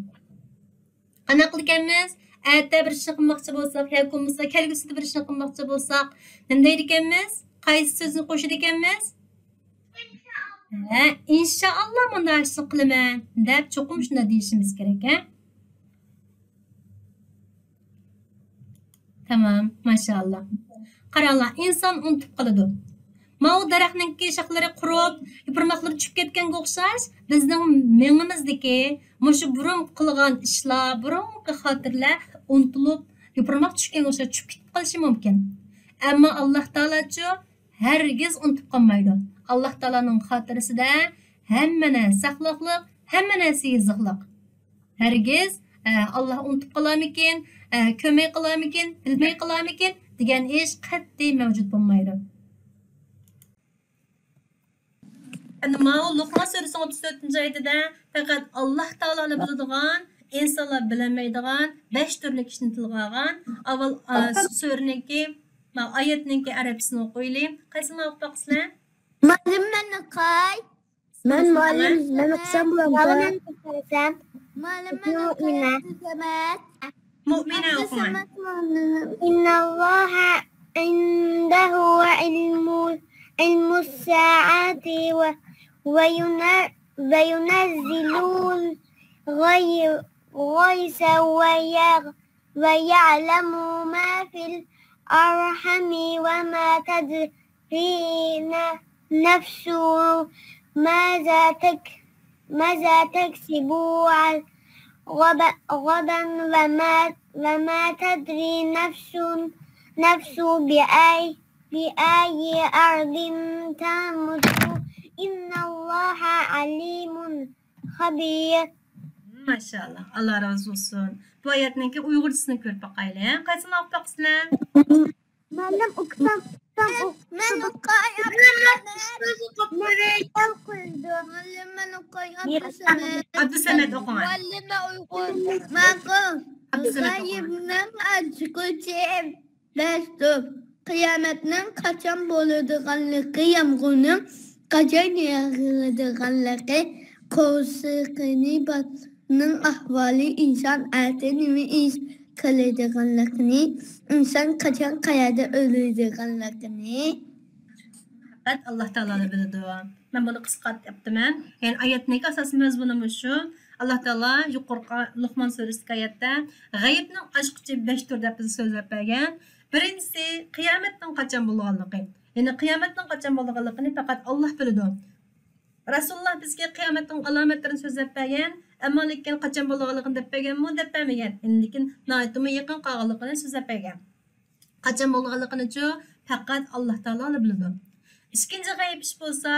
قانداق قىلىدىكەنمىز؟ ئەتە بىر ئىشنى قىلماقچى بولساق ياكى بولمىسا كەلگۈسىدە بىر ئىشنى قىلماقچى بولساق نېمە دەيدىكەنمىز؟ قايسى سۆزنى قوشىدىكەنمىز؟ ھە، ئىنشائاللا مۇنداق ئىشنى قىلىمەن دەپ چوقۇم شۇنداق دېيىشىمىز كېرەك، ھە؟ تامام، ماشائاللا. قاراڭلار، ئىنسان ئۇنتۇپ قالىدۇ. ماۋۇ دەرەخنىڭكى شاخلىرى قۇرۇپ، يوپۇرماقلىرى چۈشۈپ كەتكەنگە ئوخشاش، بىزنىڭ مېڭىمىزدىكى مۇشۇ بۇرۇن قىلغان ئىشلار، بۇرۇنقى خاتىرىلەر ئۇنتۇلۇپ، يوپۇرماق چۈشكەنگە ئوخشاش چۈشۈپ كېتىپ قېلىشى مۇمكىن. ئەمما ئاللا تائالاچۇ ھەرگىز ئۇنتۇپ قالمايدۇ. ئاللا تائالانىڭ خاتىرىسىدە ھەممە نەرسە ساقلىقلىق، ھەممە نەرسە يېزىقلىق. ھەرگىز، ئە، ئاللا ئۇنتۇپ قالارمىكىن، ئە، كۆرمەي قالارمىكىن، بىلمەي قالارمىكىن دېگەن ئىش قەتئىي مەۋجۇت بولمايدۇ. ئەنە ماۋۇ لوقمان سۈرىسىنىڭ ئوتتۇز تۆتىنچى ئايىتىدە پەقەت ئاللا تائالا بىلىدىغان، ئىنسانلار بىلەلمەيدىغان بەش تۈرلۈك ئىشنى تىلغا ئالغان. ئاۋۋال، ئە، سۈرىنىڭكى، ما، ئايەتنىڭكى ئەرەبچىسىنى ئوقۇيلى. قايسىنى ئوقۇپ باقىسىلەر؟ مۇئەللىم، مەن ئوقۇي. مەن مۇئەللىم، مەن ئوقۇسام بولامدۇ؟ مۇئەللىم، مەن ئوقۇسام. مۇئەللىم، مەن ئوقۇي. مۇئمىنە ئوقۇڭ. إن الله عنده علم، علم الساعة و، وين، وينزل الغي، الغيث ويغ، ويعلم ما في الأرحام وما تدري ن، نفس ماذا تك، ماذا تكسب غد، غدا وما، وما تدري نفس، نفس بأي، بأي أرض تموت. إن الله عليم خبير. ماشائاللا، ئاللا رازى بولسۇن. بۇ ئايەتنىڭكى ئۇيغۇرچىسىنى كۆرۈپ باقايلى. قايسىنى ئوقۇپ باقىسىلەر؟ مۇئەللىم، ئوقۇسام، ئوقۇسام، مەن ئوقۇسام. ئوقۇي، مەن ئوقۇي. مەن ئوقۇي، ئابدۇسەمەت. ئابدۇسەمەت ئوقۇڭ. مۇئەللىمە ئۇيغۇر. ماقۇل. ئابدۇسەمەت ئوقۇڭ. غەيىبنىڭ ئاچقۇچى بەشتۇر. قىيامەتنىڭ قاچان بولىدىغانلىقى، يامغۇرنىڭ قاچان يېغىدىغانلىقى، قورسىقىنى بار نىڭ ئەھۋالى، ئىنسان ئەتە نېمە ئىش قىلىدىغانلىقىنى، ئىنسان قاچان قەيەردە ئۆلىدىغانلىقىنى پەقەت ئاللا تائالالا بىلىدۇ. مەن بۇنى قىسقارتىپ ئېيتىمەن. يەنى ئايەتنىڭكى ئاساسىي مەزمۇنى مۇشۇ. ئاللا تائالا يۇقىرىقى لوقمان سۈرىسىدىكى ئايەتتە غەيىبنىڭ ئاچقۇچى بەشتۇر دەپ بىزگە سۆزلەپ بەرگەن. بىرىنچىسى، قىيامەتنىڭ قاچان بولىدىغانلىقى. يەنى قىيامەتنىڭ قاچان بولىدىغانلىقىنى پەقەت ئاللا بىلىدۇ. رەسۇلۇللا بىزگە قىيامەتنىڭ ئالامەتلىرىنى سۆزلەپ بەرگەن، ئەمما لېكىن قاچان بولىدىغانلىقىنى دەپ بەرگەنمۇ، دەپ بەرمىگەن. لېكىن ناھايىتىمۇ يېقىن قالغانلىقىنى سۆزلەپ بەرگەن. قاچان بولىدىغانلىقىنىچۇ پەقەت ئاللا تائالا بىلىدۇ. ئىككىنچى غەيىب ئىش بولسا،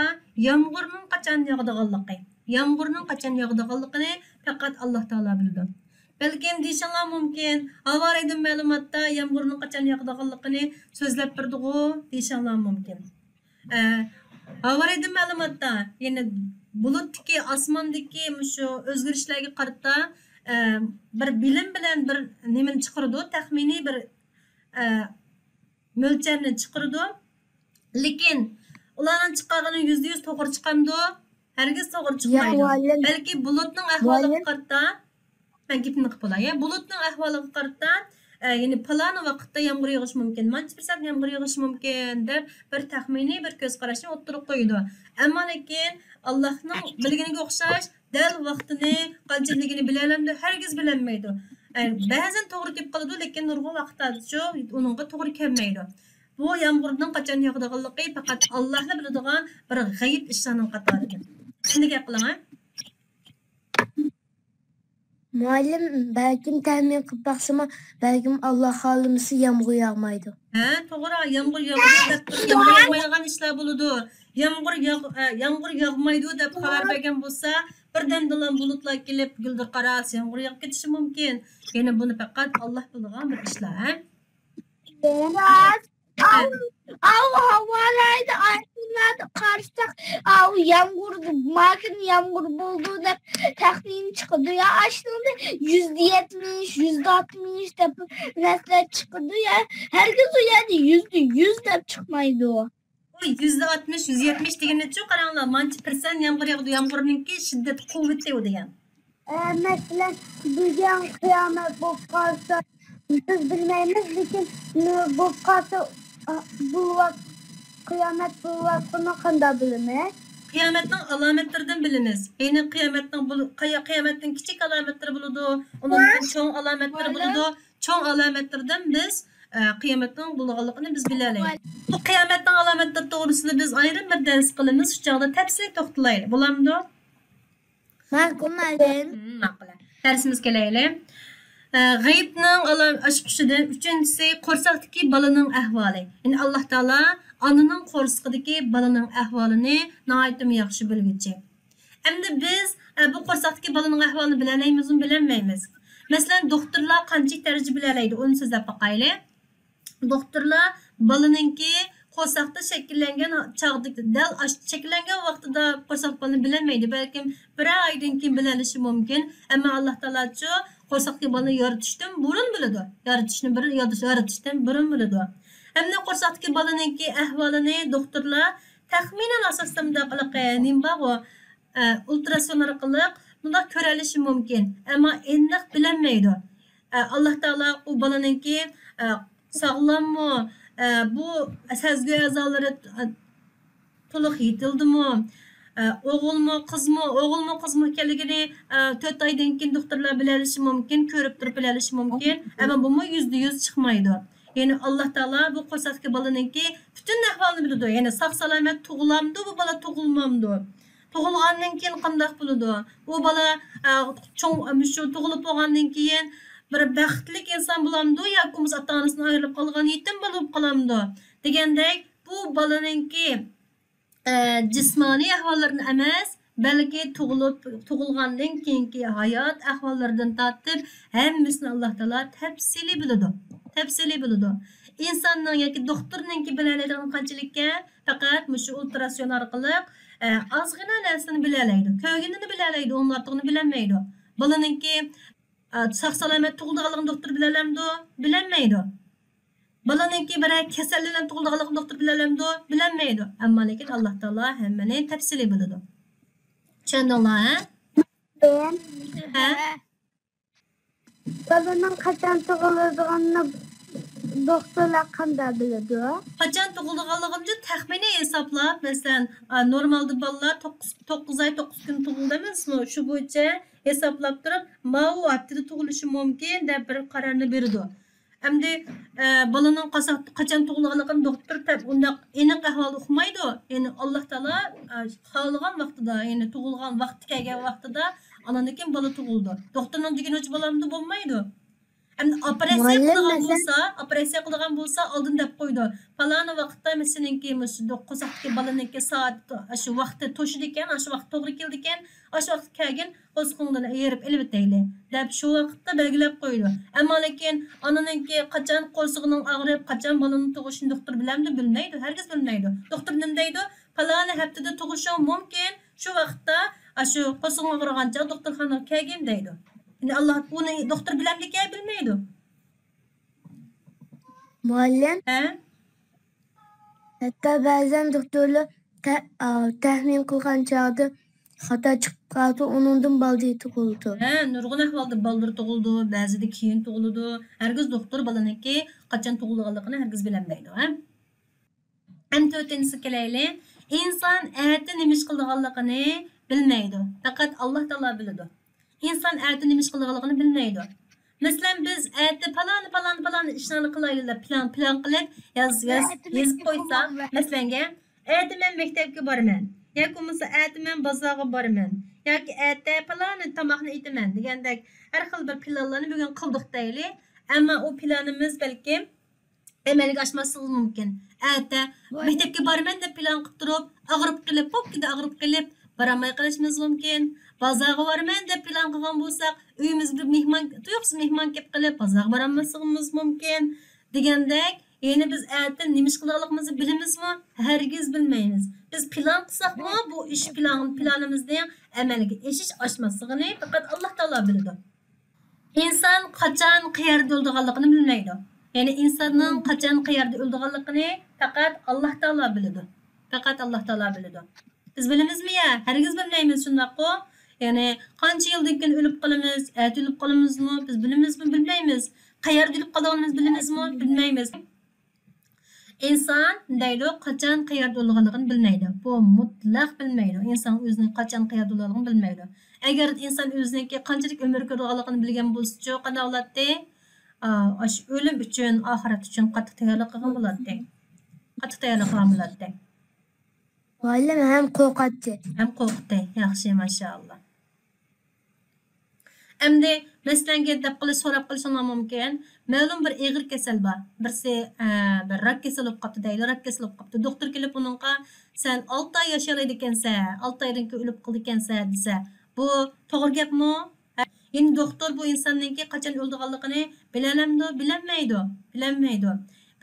يامغۇرنىڭ قاچان ياغىدىغانلىقى. يامغۇرنىڭ قاچان ياغىدىغانلىقىنى پەقەت ئاللا تائالا بىلىدۇ. بەلكىم دېيىشىڭلار مۇمكىن، ھاۋارايدىن مەلۇماتتا يامغۇرنىڭ قاچان ياغىدىغانلىقىنى سۆزلەپ بېرىدىغۇ دېيىشىڭلار مۇمكىن. ئە، ھاۋارايدىن مەلۇماتتا، يەنى بۇلۇتتىكى، ئاسماندىكى مۇشۇ ئۆزگىرىشلەرگە قارىتا، ئە، بىر بىلىم بىلەن بىر نېمىنى چىقىرىدۇ، تەخمىنىي بىر، ئە، مۆلچەرنى چىقىرىدۇ. لېكىن ئۇلارنىڭ چىقارغىنى يۈزدە يۈز توغرا چىقامدۇ؟ ھەرگىز توغرا چىقمايدۇ. بەلكى بۇلۇتنىڭ ئەھۋالىغا قارىتا، مەن گېپىمنى قىلىپ بولاي. بۇلۇتنىڭ ئەھۋالىغا قارىتا، ئە، يەنى پالان ۋاقىتتا يامغۇر يېغىشى مۇمكىن، مانچە پىرسەنت يامغۇر يېغىشى مۇمكىن دەپ بىر تەخمىنىي بىر كۆز قاراشنى ئوتتۇرىغا قويىدۇ. ئەمما لېكىن ئاللاھنىڭ بىلگىنىگە ئوخشاش دەل ۋاقتىنى قانچىلىكىنى بىلەلەمدۇ؟ ھەرگىز بىلەلمەيدۇ. ئە، بەزەن توغرا كېلىپ قالىدۇ، لېكىن نۇرغۇن ۋاقىتلاردا شۇ ئۇنىڭغا توغرا كەلمەيدۇ. بۇ يامغۇرنىڭ قاچان ياغىدىغانلىقى پەقەت ئاللاھلا بىلىدىغان بىر غەيىب ئىشلارنىڭ قاتارىدىن. ئەمدى گەپ قىلىڭ، ھە؟ مۇئەللىم، بەلكىم تەخمىن قىلىپ باقسىمۇ، بەلكىم ئاللا خالىمىسا يامغۇر ياغمايدۇ. ھە، توغرا، يامغۇر ياغىدۇ دەپ تۇرۇپ، يامغۇر ياغمايدىغان ئىشلار بولىدۇ. يامغۇر ياغ-، ئە، يامغۇر ياغمايدۇ دەپ خەۋەر بەرگەن بولسا، بىردەمدىلا بۇلۇتلار كېلىپ، گۈلدۈر قارا يامغۇر ياغىپ كېتىشى مۇمكىن. يەنى بۇنى پەقەت ئاللا بىلىدىغان بىر ئىشلار، ھە؟ ئاۋۇ، ئاۋۇ ھاۋارايدا ئايفونلاردا قارىساق، ئاۋۇ يامغۇر، ماكىن يامغۇر بولىدۇ دەپ تەخمىن چىقىدۇ يا، ئاشۇنىڭدا يۈزدە يەتمىش، يۈزدە ئاتمىش دەپ نەرسىلەر چىقىدۇ يا، ھەرگىز ئۇ يەردە يۈزدە يۈز دەپ چىقمايدۇ. ئۇ يۈزدە ئاتمىش، يۈز يەتمىش دېگىنىچۇ، قاراڭلار، مانچە پىرسەنت يامغۇر ياغىدۇ، يامغۇرنىڭكى شىددىتى، قۇۋۋىتى ئۇ دېگەن. ئە، مەسىلەن، بۈگۈن قىيامەت بولۇپ قالسا، بىز بىلمەيمىز، لېكىن نېمە بولۇپ قالسا، ئا، بولۇۋات-، قىيامەت بولۇۋاتقىنىنى قانداق بىلىمىز؟ قىيامەتنىڭ ئالامەتلىرىدىن بىلىمىز. يەنى قىيامەتنىڭ بۇ-، قىيا-، قىيامەتنىڭ كىچىك ئالامەتلىرى بولىدۇ، ئۇنىڭدىن چوڭ ئالامەتلىرى بولىدۇ. چوڭ ئالامەتلىرىدىن بىز، ئە، قىيامەتنىڭ بولىدىغانلىقىنى بىز بىلەلەيمىز. بۇ قىيامەتنىڭ ئالامەتلىرى توغرىسىدا بىز ئايرىم بىر دەرس قىلىمىز، شۇ چاغدا تەپسىلىي توختىلايلى. بولامدۇ؟ ماقۇل، مۇئەللىم. مم، ماقۇل. دەرسىمىزگە كېلەيلى. ئە، غەيىبنىڭ ئالا-، ئاچقۇچىدىن ئۈچىنچىسى، قورساقتىكى بالىنىڭ ئەھۋالى. يەنى ئاللا تائالا ئانىنىڭ قورسىقىدىكى بالىنىڭ ئەھۋالىنى ناھايىتىمۇ ياخشى بىلگۈچى. ئەمدى بىز، ئە، بۇ قورساقتىكى بالىنىڭ ئەھۋالىنى بىلەلەيمىزمۇ، بىلەلمەيمىز. مەسىلەن، دوختۇرلار قانچىلىك دەرىجە بىلەلەيدۇ، ئۇنى سۆزلەپ باقايلى. دوختۇرلار بالىنىڭكى قورساقتا شەكىللەنگەن چاغدا، دەل ئاشۇ شەكىللەنگەن ۋاقتىدا قورساق بالىنى بىلەلمەيدۇ. بەلكىم بىرەر ئايدىن كېيىن بىلەلىشى مۇمكىن. ئەمما ئاللا تائالاتۇ قورساقتىكى بالىنى يارىتىشتىن بۇرۇن بىلىدۇ. يارىتىشنى بىر، يارىتىشتىن بۇرۇن بىلىدۇ. ئەمدى قورساقتىكى بالىنىڭكى ئەھۋالىنى دوختۇرلار تەخمىنەن ئاساستا مۇنداق قىلىپ، نېمە بارغۇ، ئە، ئۇلتراسون ئارقىلىق مۇنداق كۆرەلىشى مۇمكىن. ئەمما ئېنىق بىلەلمەيدۇ. ئە، ئاللا تائالا ئۇ بالىنىڭكى، ئە، ساغلاممۇ، ئە، بۇ سەزگۈ ئەزالىرى، ئە، تولۇق يېتىلدىمۇ، ئە، ئوغۇلمۇ، قىزمۇ، ئوغۇلمۇ، قىزمۇ ئىكەنلىكىنى، ئە، تۆت ئايدىن كېيىن دوختۇرلار بىلەلىشى مۇمكىن، كۆرۈپ تۇرۇپ بىلەلىشى مۇمكىن. ئەمما بۇمۇ يۈزدە يۈز چىقمايدۇ. يەنى ئاللا تائالا بۇ قورساقتىكى بالىنىڭكى پۈتۈن ئەھۋالىنى بىلىدۇ. يەنى ساق-سالامەت تۇغۇلامدۇ، بۇ بالا تۇغۇلمامدۇ؟ تۇغۇلغاندىن كېيىن قانداق بولىدۇ؟ ئۇ بالا، ئە، چوڭ، مۇشۇ تۇغۇلۇپ بولغاندىن كېيىن بىر بەختلىك ئىنسان بولامدۇ ياكى بولمىسا ئاتا-ئانىسىدىن ئايرىلىپ قالغان يېتىم بالا بولۇپ قالامدۇ؟ دېگەندەك، بۇ بالىنىڭكى، ئە، جىسمانىي ئەھۋاللىرىنى ئەمەس، بەلكى تۇغۇلۇپ، تۇغۇلغاندىن كېيىنكى ھايات ئەھۋاللىرىدىن تارتىپ ھەممىسىنى ئاللا تائالا تەپسىلىي بىلىدۇ. تەپسىلىي بىلىدۇ. ئىنساننىڭ ياكى دوختۇرنىڭكى بىلەلەيدىغىنى قانچىلىككەن؟ پەقەت مۇشۇ ئۇلتراسون ئارقىلىق، ئە، ئازغىنە نەرسىنى بىلەلەيدۇ. كۆرگىنىنى بىلەلەيدۇ، ئۇنىڭدىن ئارتۇقىنى بىلەلمەيدۇ. بالىنىڭكى، ئە، ساق-سالامەت تۇغۇلىدىغانلىقىنى دوختۇر بىلەلەمدۇ؟ بىلەلمەيدۇ. بالىنىڭكى بىرەر كېسەل بىلەن تۇغۇلىدىغانلىقىنى دوختۇر بىلەلەمدۇ؟ بىلەلمەيدۇ. ئەمما لېكىن ئاللا تائالا ھەممىنى تەپسىلىي بىلىدۇ. چۈشەندىڭلار، ھە؟ ھە؟ بالىنىڭ قاچان تۇغۇلىدىغىنىنى دوختۇرلار قانداق بىلىدۇ؟ قاچان تۇغۇلىدىغانلىقىنى تەخمىنىي ھېسابلاپ، مەسىلەن، ئا، نورمالدا بالىلار توققۇز، توققۇز ئاي، توققۇز كۈن تۇغۇلىدۇ ئەمەسمۇ؟ شۇ بويىچە ھېسابلاپ تۇرۇپ، ماۋۇ ھەپتىدە تۇغۇلۇشى مۇمكىن دەپ بىر قارارنى بېرىدۇ. ئەمدى، ئە، بالىنىڭ قاسا-، قاچان تۇغۇلغانلىقىنى دوختۇر تەپ-، ئۇنداق ئېنىق ئەھۋالدا ئۇقمايدۇ. يەنى ئاللا تائالا، ئە، خالىغان ۋاقتىدا، يەنى تۇغۇلغان ۋاقتى كەلگەن ۋاقتىدا ئانىڭدىن كېيىن بالا تۇغۇلىدۇ. دوختۇرنىڭ دېگىنىچە بولامدۇ؟ بولمايدۇ. ئەمدى ئوپېراتسىيە قىلىدىغان بولسا، ئوپېراتسىيە قىلىدىغان بولسا، ئالدىن دەپ قويىدۇ. پالانى ۋاقىتتا سېنىڭكى مۇشۇ قورساقتىكى بالىنىڭكى سائەت، شۇ ۋاقتى توشىدىكەن، شۇ ۋاقىت توغرا كېلىدىكەن، شۇ ۋاقىت كەلگىن، قورسىقىڭدىن ئېرىپ ئېلىۋېتەيلى، دەپ شۇ ۋاقىتتا بەلگىلەپ قويىدۇ. ئەمما لېكىن ئانىنىڭكى قاچان قورسىقىنىڭ ئاغرىپ، قاچان بالىنىڭ تۇغۇشىنى دوختۇر بىلەمدۇ؟ بىلمەيدۇ، ھەرگىز بىلمەيدۇ. دوختۇر نېمە دەيدۇ؟ پالانى ھەپتىدە تۇغۇشۇڭ مۇمكىن، شۇ ۋاقىتتا، ئاشۇ قورسىقىڭ ئاغرىغانچە دوختۇرخانىغا كەلگىن دەيدۇ. يەنى ئاللا ئۇنى دوختۇر بىلەمدىكەن؟ بىلمەيدۇ. مۇئەللىم، ھە؟ ھەتتا بەزەن دوختۇرلار تە-، ئا، تەخمىن قىلغان چاغدا خاتا چىقىپ قالىدۇ، ئۇنىڭدىن بالدۇر تۇغۇلىدۇ. ھە، نۇرغۇن ئەھۋالدا بالدۇر تۇغۇلىدۇ، بەزىدە كېيىن تۇغۇلىدۇ. ھەرگىز دوختۇر بالىنىڭكى قاچان تۇغۇلىدىغانلىقىنى ھەرگىز بىلەلمەيدۇ، ھە؟ ئەمدى تۆتىنچىسىگە كېلەيلى. ئىنسان ئەتە نېمە ئىش قىلىدىغانلىقىنى بىلمەيدۇ. پەقەت ئاللا تائالا بىلىدۇ. ئىنسان ئەتە نېمە ئىش قىلىدىغانلىقىنى بىلمەيدۇ. مەسىلەن، بىز ئەتە پالانى، پالانى، پالانى ئىشلارنى قىلايلى دەپ پىلان، پىلان قىلىپ ياز-، ياز-، يېزىپ قويسا، مەسىلەنگە، ئەتە مەن مەكتەپكە بارىمەن ياكى بولمىسا ئەتە مەن بازارغا بارىمەن ياكى ئەتە پالانى تاماقنى ئېتىمەن دېگەندەك ھەر خىل بىر پىلانلارنى بۈگۈن قىلدۇق دەيلى. ئەمما ئۇ پىلانىمىز بەلكىم ئەمەلگە ئاشماسلىقىمىز مۇمكىن. ئەتە مەكتەپكە بارىمەن دەپ پىلان قىلىپ تۇرۇپ، ئاغرىپ قېلىپ، پوككىدە ئاغرىپ قېلىپ، بارالماي قېلىشىمىز مۇمكىن. بازارغا بارىمەن دەپ پىلان قىلغان بولساق، ئۆيىمىزگە بىر مېھمان، تۇيۇقسىز مېھمان كېلىپ قېلىپ، بازارغا بارالماسلىقىمىز مۇمكىن. دېگەندەك، يەنى بىز ئەتە نېمە ئىش قىلىدىغانلىقىمىزنى بىلىمىزمۇ؟ ھەرگىز بىلمەيمىز. بىز پىلان قىلساقمۇ، بۇ ئىش پىلان، پىلانىمىزنىڭ ئەمەلگە ئېشىش، ئاشماسلىقىنى پەقەت ئاللا تائالا بىلىدۇ. ئىنسان قاچان، قەيەردە ئۆلىدىغانلىقىنى بىلمەيدۇ. يەنى ئىنساننىڭ قاچان، قەيەردە ئۆلىدىغانلىقىنى پەقەت ئاللا تائالا بىلىدۇ. پەقەت ئاللا تائالا بىلىدۇ. بىز بىلىمىزمۇ يا؟ ھەرگىز بىلمەيمىز، شۇنداققۇ؟ يەنى قانچە يىلدىن كېيىن ئۆلۈپ قالىمىز، ئەتە ئۆلۈپ قالىمىزمۇ؟ بىز بىلىمىزمۇ؟ بىلمەيمىز. قەيەردە ئۆلۈپ قالىدىغىنىمىزنى بىلىمىزمۇ؟ بىلمەيمىز. ئىنسان دەيدۇ، قاچان، قەيەردە ئۆلىدىغانلىقىنى بىلمەيدۇ. بۇ مۇتلەق بىلمەيدۇ. ئىنسان ئۆزىنىڭ قاچان، قەيەردە ئۆلىدىغانلىقىنى بىلمەيدۇ. ئەگەر ئىنسان ئۆزىنىڭكى قانچىلىك ئۆمۈر كۆرىدىغانلىقىنى بىلگەن بولسىچۇ، قانداق بولاتتى؟ ئا، ئاشۇ ئۆلۈم ئۈچۈن، ئاخىرەت ئۈچۈن قاتتىق تەييارلىق قىلغان بولاتتى. قاتتىق تەييارلىق قىلغان بولاتتى. مۇئەللىم ھەم قورقاتتى. ھەم قورقۇتتى. ياخشى، ماشائاللا. ئەمدى مەسىلەنگە دەپ قىلىش، سوراپ قېلىشىڭلار مۇمكىن. مەلۇم بىر ئېغىر كېسەل بار. بىرسى، ئە، بىر راك كېسىلى بولۇپ قاپتۇ دەيلى، راك كېسىلى بولۇپ قاپتۇ. دوختۇر كېلىپ ئۇنىڭغا، سەن ئالتە ئاي ياشىيالايدىكەنسەن، ئالتە ئايدىن كېيىن ئۆلۈپ قالىدىكەنسەن دېسە، بۇ توغرا گەپمۇ؟ يەنى دوختۇر بۇ ئىنساننىڭكى قاچان ئۆلىدىغانلىقىنى بىلەلەمدۇ؟ بىلەلمەيدۇ. بىلەلمەيدۇ.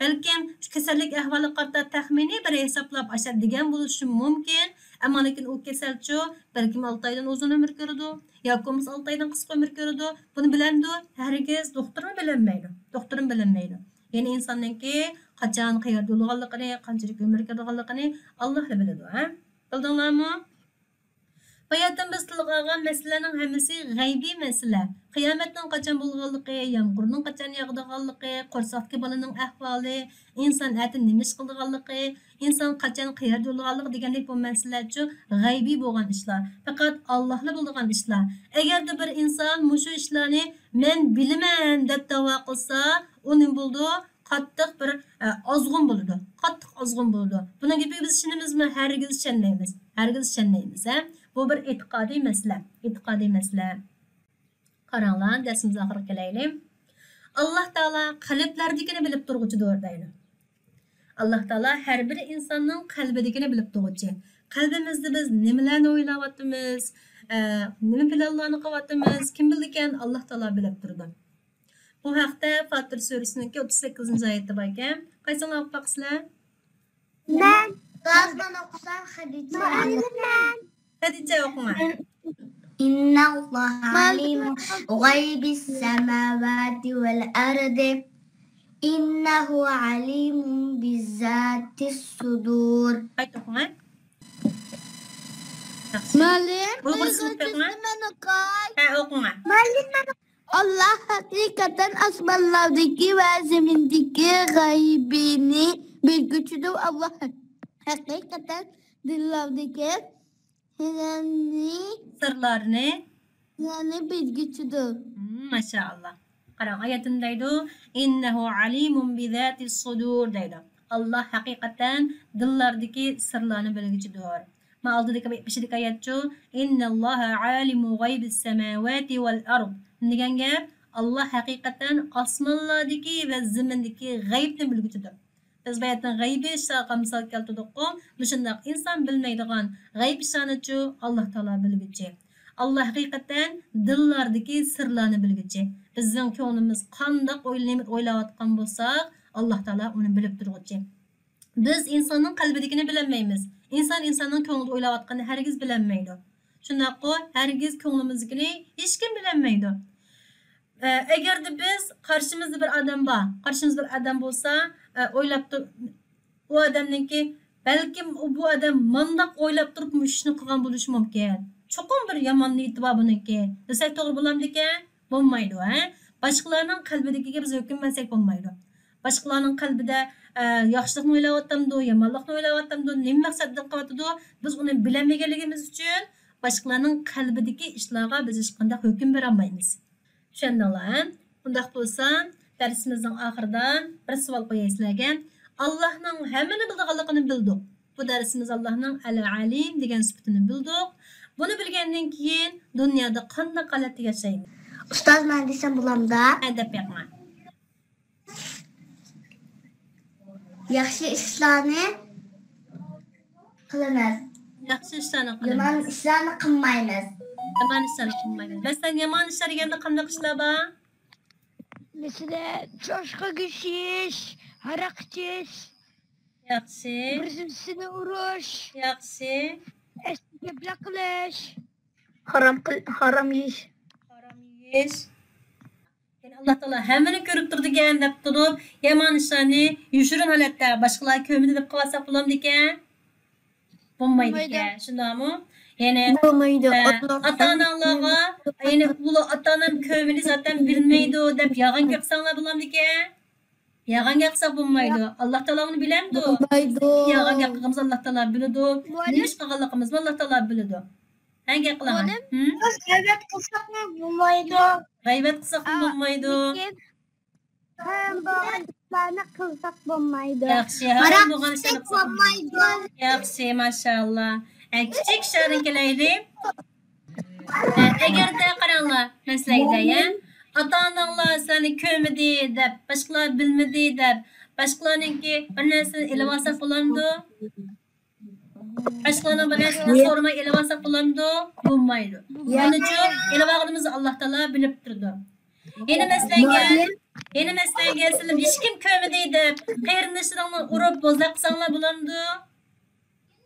بەلكىم شۇ كېسەللىك ئەھۋالىغا قارىتا تەخمىنىي بىر ھېسابلاپ ئاشۇ دېگەن بولۇشى مۇمكىن. ئەمما لېكىن ئۇ كېسەلچۇ بەلكىم ئالتە ئايدىن ئۇزۇن ئۆمۈر كۆرىدۇ ياكى بولمىسا ئالتە ئايدىن قىسقا ئۆمۈر كۆرىدۇ. بۇنى بىلەمدۇ؟ ھەرگىز دوختۇرمۇ بىلەلمەيدۇ. دوختۇرمۇ بىلەلمەيدۇ. يەنى ئىنساننىڭكى قاچان، قەيەردە ئۆلىدىغانلىقىنى، قانچىلىك ئۆمۈر كۆرىدىغانلىقىنى ئاللاھلا بىلىدۇ، ھە؟ بىلدىڭلارمۇ؟ باياتىن بىز تىلغا ئالغان مەسىلىلەرنىڭ ھەممىسى غەيبىي مەسىلە. قىيامەتنىڭ قاچان بولىدىغانلىقى، يامغۇرنىڭ قاچان ياغىدىغانلىقى، قورساقتىكى بالىنىڭ ئەھۋالى، ئىنسان ئەتە نېمە ئىش قىلىدىغانلىقى، ئىنسان قاچان، قەيەردە ئۆلىدىغانلىقى دېگەندەك بۇ مەسىلىلەرچۇ غەيبىي بولغان ئىشلار. پەقەت ئاللاھلا بىلىدىغان ئىشلار. ئەگەردە بىر ئىنسان مۇشۇ ئىشلارنى مەن بىلىمەن دەپ دەۋا قىلسا، ئۇ نېمە بولىدۇ؟ قاتتىق بىر، ئە، ئازغۇن بولىدۇ. قاتتىق ئازغۇن بولىدۇ. بۇنىڭ گېپىگە بىز ئىشىنىمىزمۇ؟ ھەرگىز ئىشەنمەيمىز. ھەرگىز ئىشەنمەيمىز، ھە؟ بۇ بىر ئېتىقادىي مەسىلە. ئېتىقادىي مەسىلە. قاراڭلار، دەرسىمىز ئاخىرىغا كېلەيلى. ئاللاھ تائالا قەلبلەردىكىنى بىلىپ تۇرغۇچىدۇر دەيدۇ. ئاللاھ تائالا ھەر بىر ئىنساننىڭ قەلبىدىكىنى بىلىپ تۇرغۇچى. قەلبىمىزدە بىز نېمىلەرنى ئويلاۋاتىمىز، ئە، نېمە پىلانلارنى قىلىۋاتىمىز، كىم بىلىدىكەن؟ ئاللاھ تائالا بىلىپ تۇرىدۇ. بۇ ھەقتە فاتىر سۈرىسىنىڭكى ئوتتۇز سەككىزىنچى ئايىتى باركەن. قايسىڭلار ئوقۇپ باقىسىلەر؟ مەن. بىراز مەن ئوقۇسام، خەدىچە. مۇئەللىم، مەن. خەدىچە ئوقۇڭا. إن الله عليم غيب السماوات والأرض. إنه عليم بذات الصدور. قايتا ئوقۇڭا. ياخشى. مۇئەللىم، ئۇيغۇرچىسىنى ئوقۇڭا. مەن ئوقۇي. ھە، ئوقۇڭا. مۇئەللىم، مەن ئاللاھ ھەقىقەتەن ئاسمانلاردىكى ۋە زېمىندىكى غەيبىنى بىلگۈچىدۇر. ئاللاھ ھەقىقەتەن دىللاردىكى سىرلارنى، سىرلارنى ئىشلارنى بىلگۈچىدۇر. مم، ماشائاللا. قاراڭ، ئايەتتە دەيدۇ، «إنه عليم بذات الصدور» دەيدۇ. ئاللا ھەقىقەتەن دىللاردىكى سىرلارنى بىلگۈچىدۇر. ما ئالدىدىكى، بېشىدىكى ئايەتچۇ، «إن الله عالم غيب السماوات والأرض» دېگەن گەپ، ئاللا ھەقىقەتەن ئاسمانلاردىكى ۋە زېمىندىكى غەيبنى بىلگۈچىدۇر. بىز باياتىن غەيبىي ئىشلارغا مىسال كەلتۈردۇققۇ، مۇشۇنداق ئىنسان بىلمەيدىغان غەيبىي ئىشلارنىچۇ ئاللا تائالا بىلگۈچى. ئاللا ھەقىقەتەن دىللاردىكى سىرلارنى بىلگۈچى. بىزنىڭ كۆڭلىمىز قانداق ئويلىنىپ ئويلاۋاتقان بولساق، ئاللا تائالا ئۇنى بىلىپ تۇرغۇچى. بىز ئىنساننىڭ قەلبىدىكىنى بىلەلمەيمىز. ئىنسان ئىنساننىڭ كۆڭلىدە ئويلاۋاتقىنىنى ھەرگىز بىلەلمەيدۇ. شۇنداققۇ، ھەرگىز كۆڭلىمىزدىكىنى ھېچكىم بىلەلمەيدۇ. ئە، ئەگەردە بىز قارشىمىزدا بىر ئادەم بار، قارشىمىزدا بىر ئادەم بولسا، ئە، ئويلاپ تۇر-، ئۇ ئادەمنىڭكى، بەلكىم ئۇ، بۇ ئادەم مانداق ئويلاپ تۇرۇپ مۇشۇ ئىشنى قىلغان بولۇشى مۇمكىن. چوقۇم بىر يامان نىيىتى بار بۇنىڭكى دېسەك توغرا بولامدىكەن؟ بولمايدۇ، ھە؟ باشقىلارنىڭ قەلبىدىكىگە بىز ھۆكۈم بەرسەك بولمايدۇ. باشقىلارنىڭ قەلبىدە، ئە، ياخشىلىقنى ئويلاۋاتامدۇ، يامانلىقنى ئويلاۋاتامدۇ، نېمە مەقسەتتە قىلىۋاتىدۇ، بىز ئۇنى بىلەلمىگەنلىكىمىز ئۈچۈن باشقىلارنىڭ قەلبىدىكى ئىشلارغا بىز ھېچقانداق ھۆكۈم بېرەلمەيمىز. چۈشەندىڭلار، ھە؟ ئۇنداق بولسا، دەرسىمىزنىڭ ئاخىرىدا بىر سوئال قوياي سىلەرگە. ئاللانىڭ ھەممىنى بىلىدىغانلىقىنى بىلدۇق. بۇ دەرسىمىز ئاللانىڭ ئەل-ئەلىم دېگەن سۈپىتىنى بىلدۇق. بۇنى بىلگەندىن كېيىن دۇنيادا قانداق ھالەتتە ياشايمىز؟ ئۇستاز، مەن دېسەم بولامدا؟ ھە، دەپ بېقىڭ. ياخشى ئىشلارنى قىلىمىز. ياخشى ئىشلارنى قىلىمىز. يامان ئىشلارنى قىلمايمىز. يامان ئىشلارنى قىلمايمىز. مەسىلەن، يامان ئىشلار دېگەندە قانداق ئىشلار بار؟ مەسىلەن، چاشقا گۆش يېيىش، ھاراق ئىچىش، ياخشى. بىر-بىرسىنى ئۇرۇش، ياخشى. ئەشلىك گەپلەر قىلىش. ھارام قىل-، ھارام يېيىش. ھارام يېيىش. يەنى ئاللا تائالا ھەممىنى كۆرۈپ تۇرىدىكەن دەپ تۇرۇپ، يامان ئىشلارنى يوشۇرۇن ھالەتتە باشقىلار كۆرمىدى دەپ قىلىۋالساق بولامدىكەن؟ بولمايدىكەن، بولمايدۇ. شۇنداقمۇ؟ يەنى، بولمايدۇ. ئە، ئاتا-ئاناڭلارغا، يەنى ئۇلار ئاتا-ئانام كۆرمىدى، زاتەن بىلمەيدۇ دەپ يالغان گەپ قىلساڭلار بولامدىكەن؟ يالغان گەپ قىلساق بولمايدۇ. ياق. ئاللا تائالا ئۇنى بىلەمدۇ؟ بولمايدۇ. يالغان گەپ قىلغىنىمىزنى ئاللا تائالا بىلىدۇ. مۇئەللىم. نېمە ئىش قىلغانلىقىمىزنى ئاللا تائالا بىلىدۇ. ھە، گەپ قىلىڭ. مۇئەللىم. ھىم؟ بىز غەيۋەت قىلساقمۇ بولمايدۇ. غەيۋەت قىلساقمۇ ئا، بولمايدۇ. لېكىن ھارام بولغان ئىشلارنى قىلساق بولمايدۇ. ياخشى، ھارام ھارام بولغان ئىشلارنى قىلساق بولمايدۇ. ياخشى، ماشائاللا. ئە، كىچىك ئىشلاردىن كېلەيلى. ئە، ئەگەردە قاراڭلار، مەسىلەن دەيە، ئاتا-ئاناڭلار سىلەرنى كۆرمىدى دەپ، باشقىلار بىلمىدى دەپ، باشقىلارنىڭكى بىر نەرسىنى ئېلىۋالساق بولامدۇ؟ باشقىلارنىڭ بىر نەرسىنى سورىماي ئېلىۋالساق بولامدۇ؟ بولمايدۇ. ياق. ئۇنىچۇ ئېلىۋالغىنىمىزنى ئاللا تائالا بىلىپ تۇرىدۇ. يەنە مەسىلەنگە، يەنە مەسىلەنگە، سىلەر ھېچكىم كۆرمىدى دەپ، قېرىنداشلىرىڭنى ئۇرۇپ، بوزەك قىلساڭلار بولامدۇ؟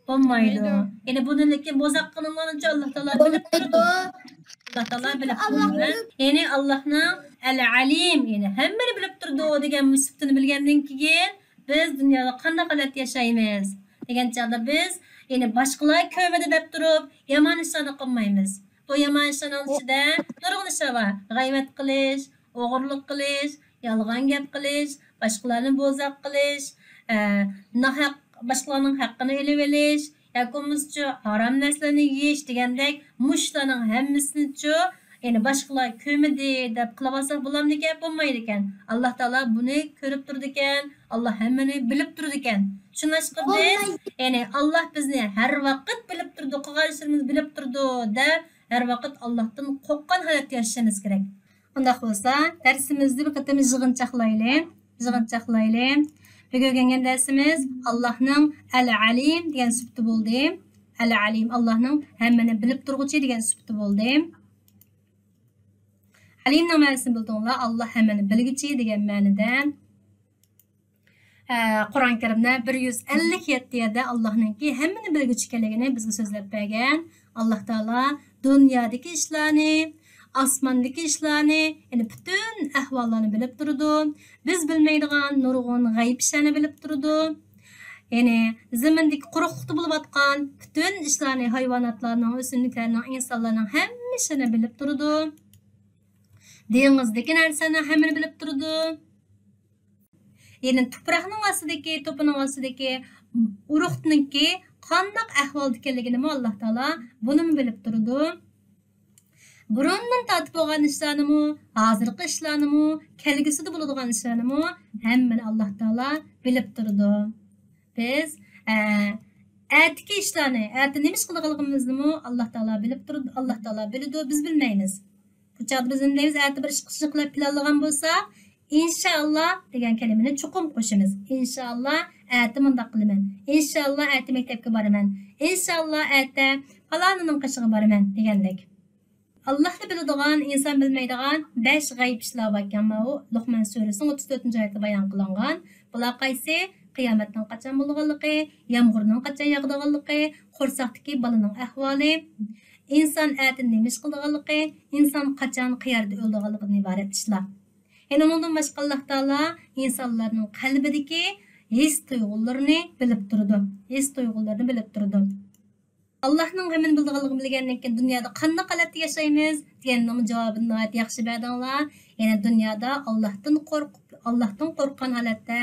بولمايدۇ. بولمايدۇ. يەنى بۇنى لېكىن بوزەك قىلغىنىڭلارنىچۇ ئاللا تائالا بىلىپ تۇرىدۇ. بولمايدۇ. ئاللا تائالا بىلىپ تۇرىدۇ. يەنى ئاللانىڭ ئەل-ئەلىم، يەنى ھەممىنى بىلىپ تۇرىدۇ دېگەن سۈپىتىنى بىلگەندىن كېيىن، بىز دۇنيادا قانداق ھالەتتە ياشايمىز دېگەن چاغدا بىز، يەنى باشقىلار كۆرمىدى دەپ تۇرۇپ، يامان ئىشلارنى قىلمايمىز. بۇ يامان ئىشلارنىڭ ئىچىدە نۇرغۇن ئىشلار بار. غەيۋەت قىلىش، ئوغرىلىق قىلىش، يالغان گەپ قىلىش، باشقىلارنى بوزەك قىلىش، ئە، ناھەق باشقىلارنىڭ ھەققىنى ئېلىۋېلىش، ياكى بولمىسىچۇ ھارام نەرسىلەرنى يېيىش دېگەندەك مۇشۇلارنىڭ ھەممىسىنىچۇ، يەنى باشقىلار كۆرمىدى دەپ قىلىۋالساق بولامدىكەن؟ بولمايدىكەن. ئاللا تائالا بۇنى كۆرۈپ تۇرىدىكەن، ئاللا ھەممىنى بىلىپ تۇرىدىكەن. شۇڭلاشقا بىز، بولمايدۇ. يەنى ئاللا بىزنى ھەر ۋاقىت بىلىپ تۇرىدۇ، قىلغان ئىشلىرىمىزنى بىلىپ تۇرىدۇ دەپ ھەر ۋاقىت ئاللاھتىن قورققان ھالەتتە ياشىشىمىز كېرەك. ئۇنداق بولسا، دەرسىمىزنى بىر قېتىم يىغىنچاقلايلى. يىغىنچاقلايلى. بۈگۈن ئۆگەنگەن دەرسىمىز ئاللاھنىڭ ئەل-ئەلىم دېگەن سۈپىتى بولدى. ئەل-ئەلىم، ئاللاھنىڭ ھەممىنى بىلىپ تۇرغۇچى دېگەن سۈپىتى بولدى. ئەلىمنىڭ مەنىسىنى بىلدىڭلار، ئاللا ھەممىنى بىلگۈچى دېگەن مەنىدە. ئە، قۇرئان كەرىمدە بىر يۈز ئەللىك يەتتە يەردە ئاللاھنىڭكى ھەممىنى بىلگۈچى ئىكەنلىكىنى بىزگە سۆزلەپ بەرگەن. ئاللا تائالا دۇنيادىكى ئىشلارنى، ئاسماندىكى ئىشلارنى، يەنى پۈتۈن ئەھۋاللارنى بىلىپ تۇرىدۇ. بىز بىلمەيدىغان نۇرغۇن غەيىب ئىشلارنى بىلىپ تۇرىدۇ. يەنى زېمىندىكى قۇرۇقلۇقتا بولۇۋاتقان پۈتۈن ئىشلارنى، ھايۋاناتلارنىڭ، ئۆسۈملۈكلەرنىڭ، ئىنسانلارنىڭ ھەممە ئىشىنى بىلىپ تۇرىدۇ. دېڭىزدىكى نەرسىلەرنىڭ ھەممىنى بىلىپ تۇرىدۇ. يەنى تۇپراقنىڭ ئاستىدىكى، توپىنىڭ ئاستىدىكى ئۇرۇقنىڭكى قانداق ئەھۋالدا ئىكەنلىكىنىمۇ ئاللا تائالا بۇنىمۇ بىلىپ تۇرىدۇ. بۇرۇندىن تارتىپ بولغان ئىشلارنىمۇ، ھازىرقى ئىشلارنىمۇ، كەلگۈسىدە بولىدىغان ئىشلارنىمۇ ھەممىنى ئاللاھ تائالا بىلىپ تۇرىدۇ. بىز، ئە، ئەتىكى ئىشلارنى، ئەتە نېمە ئىش قىلىدىغانلىقىمىزنىمۇ ئاللاھ تائالا بىلىپ تۇرىدۇ، ئاللاھ تائالا بىلىدۇ، بىز بىلمەيمىز. بۇ چاغدا بىز نېمە دەيمىز؟ ئەتە بىر ئىش قىلىشنى قىلىپ پىلانلىغان بولساق، ئىنشائاللا دېگەن كەلىمىنى چوقۇم قوشىمىز. ئىنشائاللا ئەتە مۇنداق قىلىمەن. ئىنشائاللا ئەتە مەكتەپكە بارىمەن. ئىنشائاللا ئەتە پالانىنىڭ قېشىغا بارىمەن دېگەندەك. ئاللاھلا بىلىدىغان، ئىنسان بىلمەيدىغان بەش غەيىب ئىشلار باركەن. ماۋۇ لوقمان سۈرىسىنىڭ ئوتتۇز تۆتىنچى ئايىتىدە بايان قىلىنغان. بۇلار قايسى؟ قىيامەتنىڭ قاچان بولىدىغانلىقى، يامغۇرنىڭ قاچان ياغىدىغانلىقى، قورساقتىكى بالىنىڭ ئەھۋالى، ئىنسان ئەتە نېمە ئىش قىلىدىغانلىقى، ئىنسان قاچان، قەيەردە ئۆلىدىغانلىقىدىن ئىبارەت ئىشلار. يەنە ئۇنىڭدىن باشقا ئاللاھ تائالا ئىنسانلارنىڭ قەلبىدىكى ھېس تۇيغۇلىرىنى بىلىپ تۇرىدۇ. ھېس تۇيغۇلىرىنى بىلىپ تۇرىدۇ. ئاللاھنىڭ ھەممىنى بىلىدىغانلىقىنى بىلگەندىن كېيىن دۇنيادا قانداق ھالەتتە ياشايمىز دېگەننىڭ جاۋابىنى ناھايىتى ياخشى بەردىڭلار. يەنى دۇنيادا ئاللاھتىن قورقۇپ، ئاللاھتىن قورققان ھالەتتە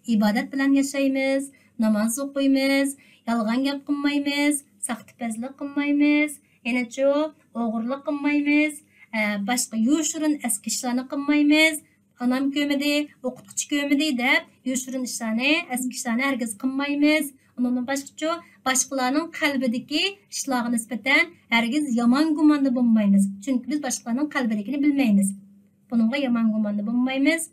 ئىبادەت بىلەن ياشايمىز، ناماز ئوقۇيمىز، يالغان گەپ قىلمايمىز، ساختىپەزلىك قىلمايمىز، يەنىچۇ ئوغرىلىق قىلمايمىز، ئە، باشقا يوشۇرۇن ئەسكى ئىشلارنى قىلمايمىز. ئانام كۆرمىدى، ئوقۇتقۇچى كۆرمىدى دەپ يوشۇرۇن ئىشلارنى، ئەسكى ئىشلارنى ھەرگىز قىلمايمىز. ئۇنىڭدىن باشقىچۇ، باشقىلارنىڭ قەلبىدىكى ئىشلارغا نىسبەتەن ھەرگىز يامان گۇماندا بولمايمىز. چۈنكى بىز باشقىلارنىڭ قەلبىدىكىنى بىلمەيمىز. بۇنىڭغا يامان گۇماندا بولمايمىز.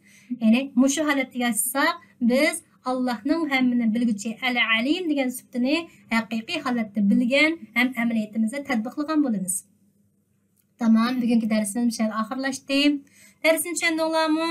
يەنى مۇشۇ ھالەتتە ياشىساق، بىز ئاللاھنىڭ ھەممىنى بىلگۈچى، ئەل ئەلىم دېگەن سۈپىتىنى ھەقىقىي ھالەتتە بىلگەن ھەم ئەمەلىيىتىمىزدە تەتبىقلىغان بولىمىز. تامام، بۈگۈنكى دەرسىمىز مۇشۇ يەردە ئاخىرلاشتى. دەرسنى چۈشەندىڭلارمۇ؟